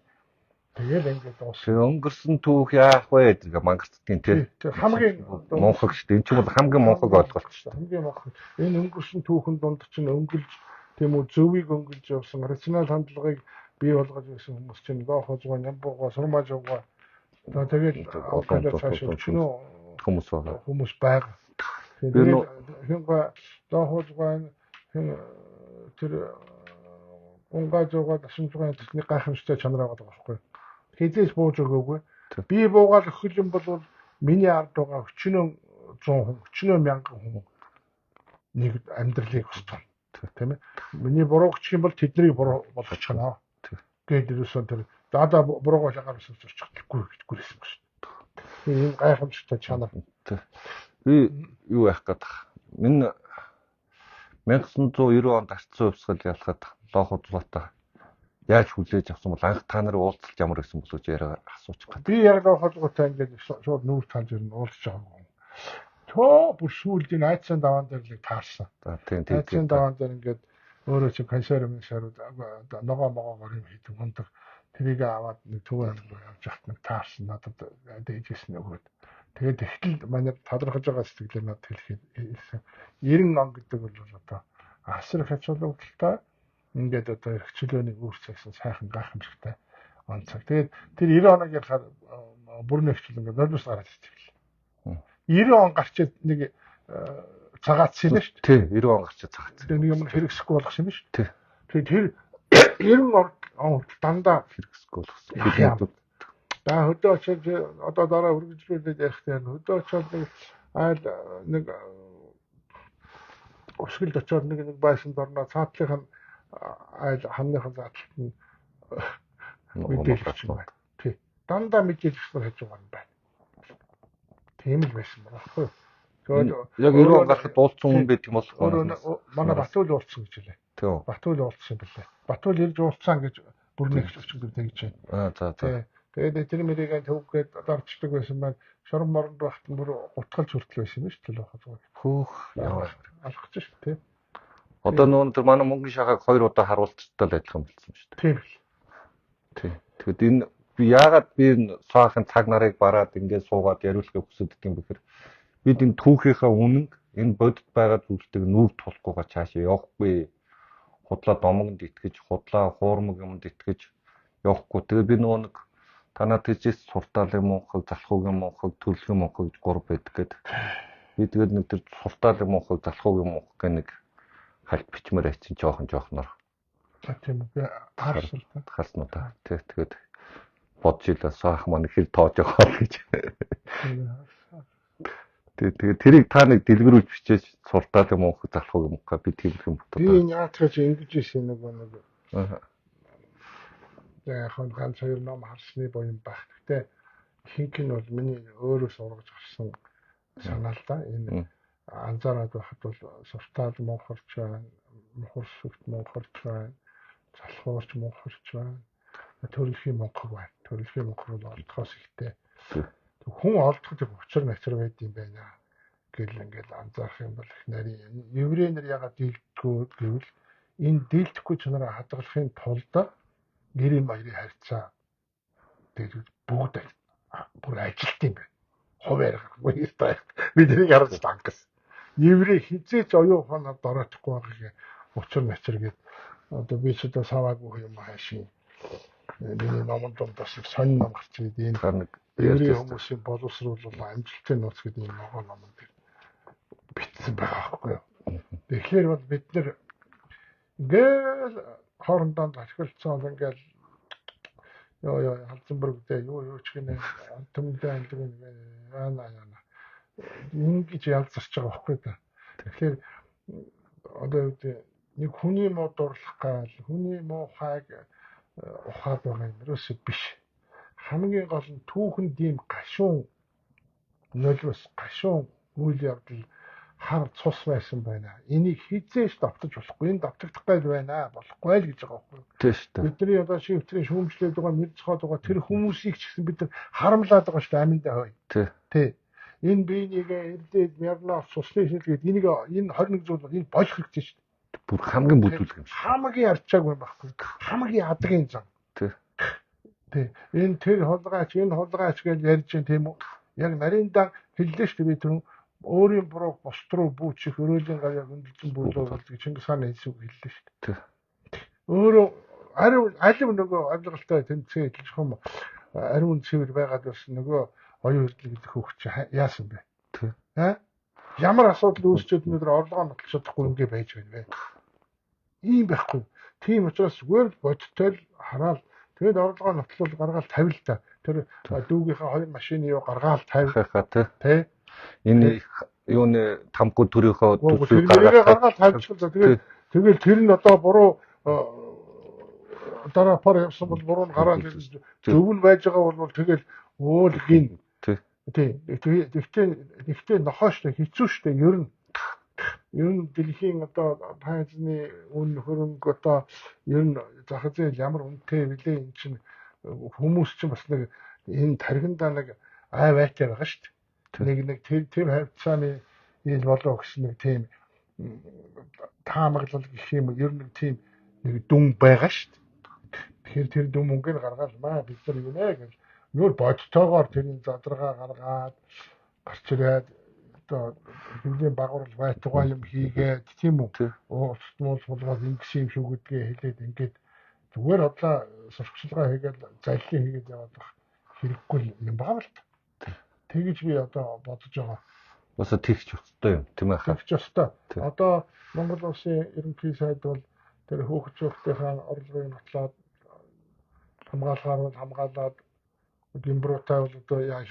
S1: тэгэл ингээд дуусна.
S2: Өнгөрсөн түүх яах вэ гэдэг мангарцдгийн тий.
S1: Хамгийн
S2: мунхаг шүү дээ. Энэ чинь бол хамгийн мунхаг ойлголт шүү
S1: дээ. Хамгийн мунхаг. Энэ өнгөрсөн түүхэн дунд чинь өнгөлж тийм үү зөвийг өнгөлж явсан рационал хандлагыг бий болгож байсан хүмүүс чинь Лоохозгоо, Нямбуугаа, Сурмаажуугаа за тэгэл цааш өчнөө
S2: хүмүүс байгаа.
S1: Хүмүүс байгаа. Тэгээд хинга Лоохозгоо тэр Унгаажуугаа дашимжгаа тэрний гайхамшигтай чанар байгаа байхгүй. Хизээч бууж өгөөгүй. Би буугаал өхөл юм бол миний ард байгаа өчнөө 100 хүн, өчнөө 1000 хүн нэг амьдралыг устгана. Тийм ээ. Миний буруу гэх юм бол тэднийг буруу болгочихно. Гээд ерөөсөө тэр за буруугаа шагаар өсөж зурчихгүй гэдэггүй байсан байна шүү дээ. Энэ гайхамшигтай чанар.
S2: Би юу яах гээд тах. Энэ 1990 онд арцсан хувьсгал ялахад Лоохозгоотой яаж хүлээж авсан бол анх та нарын уулзалт ямар байсан болов гэж яриа асуучих гээд.
S1: Би яг Лоохозгоотой ингээд шууд нүүр талж ирнэ уулзч байгаа юм. Төө бүр сүүлд энэ айцсан даваан дээр л таарсан.
S2: За тийм тийм.
S1: Айцсан даваан дээр ингээд өөрөө чи консерв шарууд ногоо могоогоор юм хийдэг ундаг. Тэрийг аваад нэг Төв аймаг руу явж байхад нэг таарсан надад дээжсэн өгөөд. Тэгээд тэгтэл манай талархаж байгаа сэтгэлээр надад хэлэхэд хэлсэн. 90 он гэдэг бол одоо асар их ач холбогдолтой. Ингээд одоо эрх чөлөөний үүр цагсан сайхан гайхамшигтай он цаг. Тэгээд тэр 90 хоног ярихаар бүр нэгчлэн ингээд 0-ос гараад ирчих лээ. 90 он гарчээд нэг цагаатсан юм шүү дээ.
S2: Тий, 90 он гарчаад цагаатсан.
S1: Тэгээд нэг юм хэрэгсэхгүй болгосон юм шүү
S2: дээ. Тий.
S1: Тэгээд тэр 90 он хүртэл дандаа
S2: хэрэгсэхгүй болгосон.
S1: За хөдөө очоод одоо дараа үргэлжлүүлээд ярих тийм хөдөө очоод нэг айл нэг өсгөлд очоод нэг байсан дорноо цаатлынх нь айл хамныхан задлалт нь мэдээлэгч байна. Тий. Дандаа мэдээлэгч нар хажуугаар нь байна. Тийм л байсан байна байхгүй юу?
S2: Тэгээд яг 90 он гарахад уулзсан хүн байдаг юм
S1: бол манай Батүл уулзсан гэж хэлээ.
S2: Тийм.
S1: Батүл уулзсан юм билээ. Батүл ирж уулзсан гэж бүр нэг өчигдөр тэгж байна.
S2: Аа за за.
S1: Тэгээд тэр мэрийг төвггээд дарчдаг байсан маань шорон моронд байхад нь бүр гутгалж хүртэл байсан юм шүү дээ зүгээр.
S2: Хөөх яа
S1: алхаж шүү дээ.
S2: Одоо нүүн тэр манай мөнгөний шахааг хоёр удаа харуулцтай л адилхан болсон шүү
S1: дээ. Тийм л.
S2: Тий. Тэгэхэд энэ би яагаад би энэ саахын цаг нарыг бараад ингээд суугаад яриулахыг хүсэж байдаг юм бэхэр бид энэ түүхийнхээ үнэн энэ бодит байгаа зүйлтэйг нүүр тулахгүйгээр цаашаа явахгүй. Худлаа домогонд итгэж, худлаа хуурмаг юмд итгэж явахгүй. Тэгээ би нөгөө нэг танаа тийчээс суртаалын мунхаг, залхуугийн мунхаг, төрөлхийн мунхаг гэж гурав байдаг гээд. Би тэгээд нэг тэр суртаалын мунхаг, залхуугийн мунхаг гэх нэг хальт бичмээр айцсан жоохон жоохноор.
S1: Тийм үү. Би харсан л та.
S2: Харсан уу та. Тэг тэгээд бодж илаа саах маань хэр тоож байгаа гэж. Тэгээд тэрийг та нэг дэлгэрүүлж бичээж суртаалын мунхаг, залхуугийн мунхаг би тийм юм
S1: бодоо. Би энэ яагаад ч ингэж ийсэн нэг нэг. Аа. Яг хон ганц хоёр ном харсны буян байх. Гэтэ ихэнх нь бол миний өөрөө сургаж гарсан санаа л да. Энэ анзаараад байхад бол суртаал мунхарч байна, мухар сүгт мунхарч байна, залхуурч мунхарч байна, төрөлхийн мунхаг байна. Төрөлхийн мунхар бол олдохоос ихтэй. Хүн олдоход их учир начир байд юм байна гэл ингээл анзаарах юм бол их нарийн еврей нар ягаад дийлдэггүй гэвэл энэ дийлдэхгүй чанараа хадгалахын тулд гэрийн баярын харьцаа тэгээд бүгд бүр ажилт юм байна. Хуваар гарахгүй та. Би тэрийг харж дангас. Еврей хизээч оюун ухаанаар дороочихгүй байгааг учир начир гээд одоо би ч одоо саваагүй юм хайшин. Миний номон донд бас их сонин ном гарч ирээд энэ еврей хүмүүсийн боловсруулал амжилтын нууц гэдэг энэ ногоон номон дээр бичсэн байгаа байхгүй юу. Тэгэхээр бол бид нэр ингээл хоорондоо тохиролцоол ингээл ёо ёо Халзанбург дээр юу ч гинэ төмөндөө амлаг яана яана ингэж ялзарч байгаа байхгүй да. Тэгэхээр одоо юу гэдэг нэг хүний муу дурлах гал хүний муухайг ухаад байгаа юм ерөөсөө биш. Хамгийн гол нь түүхэнд ийм гашуун нулимс гашуун үйл явдал хар цус байсан байна. Энийг хизээш давтаж болохгүй. Энэ давтагдах гал байна. Болохгүй л гэж байгаа байхгүй.
S2: Тийм шүү дээ.
S1: Бидний одоо шиг өвтрийн шүүмжлээд байгаа, нэр зохиод байгаа тэр хүмүүсийг ч гэсэн бид нар харамлаад байгаа шүү дээ. Аминдаа хой.
S2: Тий.
S1: Тий. Энэ биенийгээ эрдээд Мярнов цусны шилгээд энийг энэ 21 зуун энэ болох хэрэгтэй шүү дээ.
S2: Бүр хамгийн бүдүүлэг юм шиг.
S1: Хамгийн арчаагүй юм байхгүй. Хамгийн адгийн зам.
S2: Тий.
S1: Тий. Энэ тэр хулгайч, энэ хулгайч гэж ярьж байна тийм үү? Яг нарийнда хэллээ шүү дээ би түрүүн өөрийн бурууг бусд руу бүүчих өрөөлийн гавьяа хөндлөжин бүлөө болдог Чингис хааны хэлсэн үг хэллээ шүү
S2: дээ.
S1: Өөрөө ариун нөгөө авилгалтай тэмцээ хэлж хом ариун цэвэр байгаад байсан нөгөө оюун эрдэнэ гэдэг хүүхд чи яасан бэ?
S2: Тий.
S1: Ямар асуудал үүсчээд өнөөдөр орлогоо нотолж чадахгүй ингээ байж байна вэ? Ийм байхгүй. Тийм учраас зүгээр л бодиттой л хараал тэгээд орлогоо нотлол гаргаал тавил та. Тэр дүүгийнхээ хоёр машины юу гаргаал тавь.
S2: Тий. Энэ юуны тамгүй төрийнхөө
S1: төсвийг гаргаал тавьчихсан. Тэгээд тэгэл тэр нь одоо буруу дараа пар явсан бол буруу нь гараад зөв нь байж байгаа бол тэгэл өөл гин.
S2: Тий.
S1: Тэгтээ нохоо штэ хэцүү штэ ер нь дэлхийн одоо пайзны үн хөрөнгө одоо ер нь зах зээл ямар үнэтэй вүлээ эн чинь хүмүүс чинь бас нэг энэ тархиндаа нэг ай вайтай байгаа штэ. Нэг тэр хавцааны ил болоо гэсэн нэг тийм таамаглал гэх юм ер нь тийм нэг дүн байгаа шүү дээ. Тэгэхээр тэр дүн мөнгөний гаргаал маа бид нар юу нэ гэж юу бодтоогоор тэрний задрага гаргаад гарч ирээд Одоо хэвлийн багварл байтугай юм хийгээд тийм үү? Уус муул сулгаад ингэсэн юм шүү гэдгээ хэлээд ингээд зүгээр одлоо сурчлагаа хийгээд заллин хийгээд яваад байх хэрэггүй юм байгаа л та. Тэгэж би одоо бодож байгаа.
S2: Бас тэгч ёстой юм тийм ээ.
S1: Тэгч ёстой. Одоо Монгол улсын ерөнхий сайд бол тэр хүүхд хүүхдийнхээ орлогыг нотлоод хамгаалахаар бол хамгаалаад гимбруутай бол одоо яаж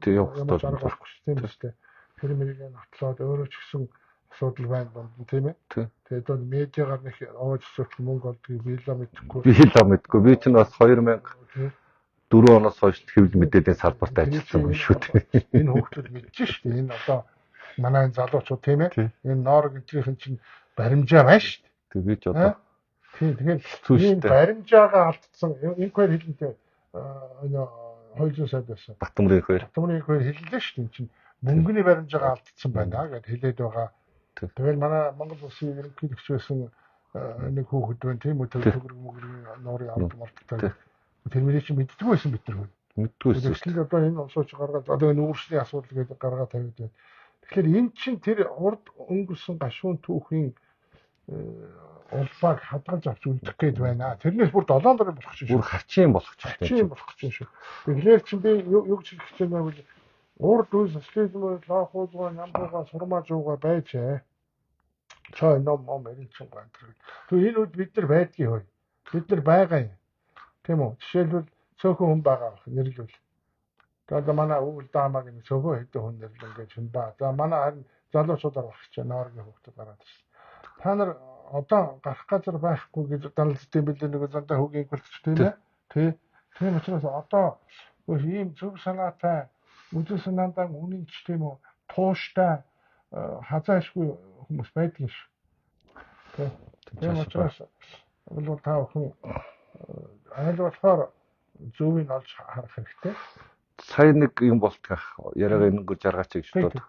S2: ямар
S1: арга байхгүй шүү тийм үү? Тэр мэрийг нотлоод өөрөө ч гэсэн асуудал байна донд тийм ээ. Тэгээд одоо медиагаар нэг овоож асуудал мөнгө олдгийг би л мэдэхгүй.
S2: Би л мэдэхгүй. Би чинь бас 2004 оноос хойш хэвлэл мэдээллийн салбарт ажилласан юм шүү дээ.
S1: Энэ хүүхдүүд мэдэж шүү дээ. Энэ одоо манай энэ залуучууд тийм ээ. Энэ ноорог энтрийнхэн чинь баримжаа байна шүү дээ.
S2: Тэг би ч одоо
S1: тийм тэгэхээр энэ баримжаагаа алдсан энэ хоёр хэлэнтэй энэ 200 сайд байсан.
S2: Батмөрийн хоёр.
S1: Батмөрийн хоёр хэллээ шүү дээ. Энэ чинь мөнгөний баримжаагаа алдсан байна гэд хэлээд байгаа. Тэгэл манай Монгол улсын ерөнхийлөгч байсан нэг хүүхэд байна тийм үү, төгрөг мөгрөгийн нуурын авд марттай. Тэр мөрийг чинь мэддэггүй байсан бид нар.
S2: Мэддэггүй байсан.
S1: Тэгэхээр одоо энэ улсууч гаргаад одоо энэ үүрсний асуудал гэдэг гаргаад тавиад байна. Тэгэхээр энэ чинь тэр урд өнгөрсөн гашуун түүхийн улбааг хадгалж авч үлдэх гээд байна. Тэрнээс бүр 7 дараа болох чинь шүү.
S2: Бүр хачин болох чинь.
S1: Хачин болох чинь шүү. Тэгэхээр чинь би юу гэж хэлэх гэж байна вэ? Урд үе социализмын лоохуулгаа, нямбуугаа, сурмаажуугаа байжээ. Чой ном ном эрен чин гоо энэ. Тэгээ энэ үед бид нар байдгийг хой. Бид нар байгаа юм. Тийм үү? Жишээлбэл цөөхөн хүн байгаа байх нэрлвэл. За одоо манай өвөл даамаг нэг цөөхөн хэдэн хүн нэрлэн гэж хүн ба. За манай харин залуучуудаар багч нооргийн хүүхдүүд гараад ирсэн. Та нар одоо гарах газар байхгүй гэж даналдсан билээ нэг зандаа хөгийн болчих тийм ээ. Тий. Тийм учраас одоо ийм зөв санаатай үзэл санаандаа үнэнч тийм үү тууштай хазаашгүй хүмүүс байдаг юм шүү. Тий. Тийм учраас бол та бүхэн аль болохоор зөвийг олж харах хэрэгтэй.
S2: Сая нэг юм болтгох яриагаа энэгээр жаргаач гэж бодод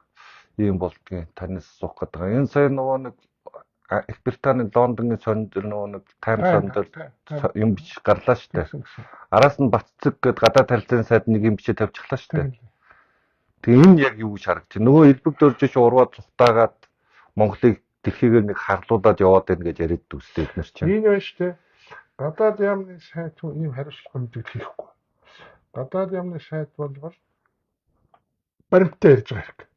S2: ийм болдгийн танаас асуух гэдэг. Энэ сая нөгөө нэг Их Британий Лондонгийн сонин дээр нөгөө нэг Таймс сонин дээр юм бичиж гарлаа шүү дээ. Араас нь Батцэг гээд гадаад харилцааны сайд нэг юм бичиж тавьчихлаа шүү дээ. Тэгээ энэ яг юу гэж харагдчих. Нөгөө элбэг дөржиж урваа цухтаагаад Монголыг дэлхийгээр нэг харлуудаад яваад байна гэж яриад үстэй эднэр чинь.
S1: Энэ байна шүү дээ. Гадаад яамны сайд хүн ийм хариуцлага мэддэг хийхгүй. Гадаад яамны сайд бол баримттай ярьж байгаа хэрэг.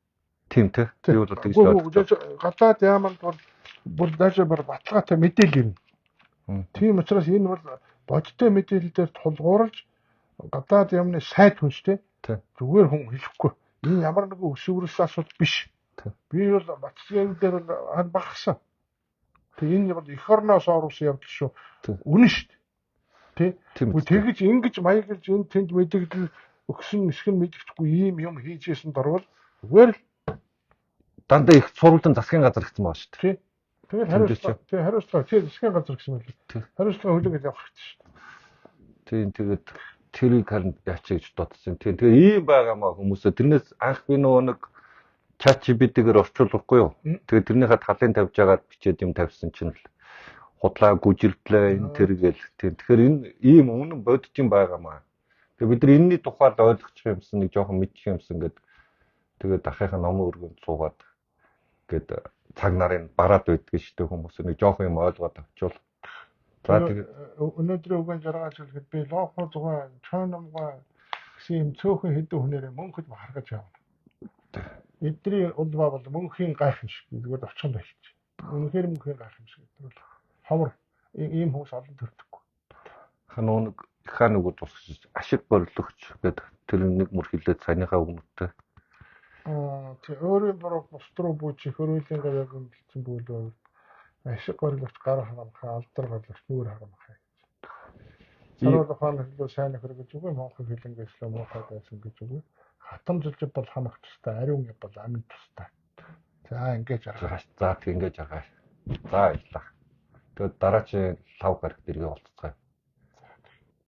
S2: Тийм те. Би бол тэгж бодож.
S1: Гадаад яаманд бол бүр даашаа бүр баталгаатай мэдээлэл ирнэ. Тийм учраас энэ бол бодиттой мэдээлэл дээр тулгуурлаж гадаад яамны сайд хүн шүү дээ. Зүгээр хүн хэлэхгүй. Энэ ямар нэгэн өсвөрлөс асуудал биш. Би бол Батцгийн дээр бол багсан. Тэг энэ бол эх орноос оруулсан явдал шүү. Үнэн шүү дээ. Тэ? Тэгэж ингэж маяглаж энэ тэнд мэдэгдэл өгсөн эсэх нь мэддэхгүй ийм юм хийж исэн дорвол зүгээр л
S2: дандаа их сурвалжин засгийн газар гэсэн байгаа шүү
S1: дээ. Тэгэл хариуцлага тий хариуцлага тий засгийн газар гэсэн мэл. Хариуцлага хүлээгээд явах хэрэгтэй шүү дээ.
S2: Тийм тэгээд тэрийг харин яач гэж бодсон. Тийм тэгээ ийм байгаа маа хүмүүсээ тэрнээс анх би нөгөө нэг ChatGPT-гээр орчуулахгүй юу. Тэгээд тэрнийхээ талын тавьж агаад бичээд юм тавьсан чинь л худлаа гүжирдлээ энэ тэр гээл. Тийм тэгэхээр энэ ийм үнэн бодит юм байгаа маа. Тэгээд бид нар энэний тухай л ойлгочих юмсан нэг жоохон мэдчих юмсан гэд тэгээд ахынхаа номын өргөнд суугаад гээд цаг нарын бараад байдаг шүү дээ хүмүүс нэг жоохон юм ойлгоод авчвал.
S1: За тэгээд өнөөдрийн үгэн жаргаж хэлэхэд би лоохоо зугаа чон номгоо гэсэн юм цөөхөн хэдэн хүнээрээ мөнхөд харгаж явна. Эдний улбаа бол мөнхийн гайхамшиг зүгээр очихон байлч. Үнэхээр мөнхийн гайхамшиг гэдэг бол ховор ийм хүмүүс олон төрдөггүй.
S2: Хануу нэг хаан нөгөө тусч ашиг борлогч гэдэг тэр нэг мөр хилээд саяныхаа өгнөттэй.
S1: Аа тий өөрийн буруу бус руу бүүчих хөрөөлийн гавьяаг бэлдсэн бүлөө ашиг борлогч гар харамхаа алдар борлогч нүүр харамхаа гэж. Саруул ухаан хэлөө сайн нөхөр гэж үгүй монхог хэлэнгээслээ муухай байсан гэж үгүй. Хатамжилж бол хамах тустай, ариун бол амин тустай. За ингэж аргаа.
S2: За тэг ингэж аргаа. За баярлалаа. Тэгээд дараачийн лав гараг дэргээ болцгаая.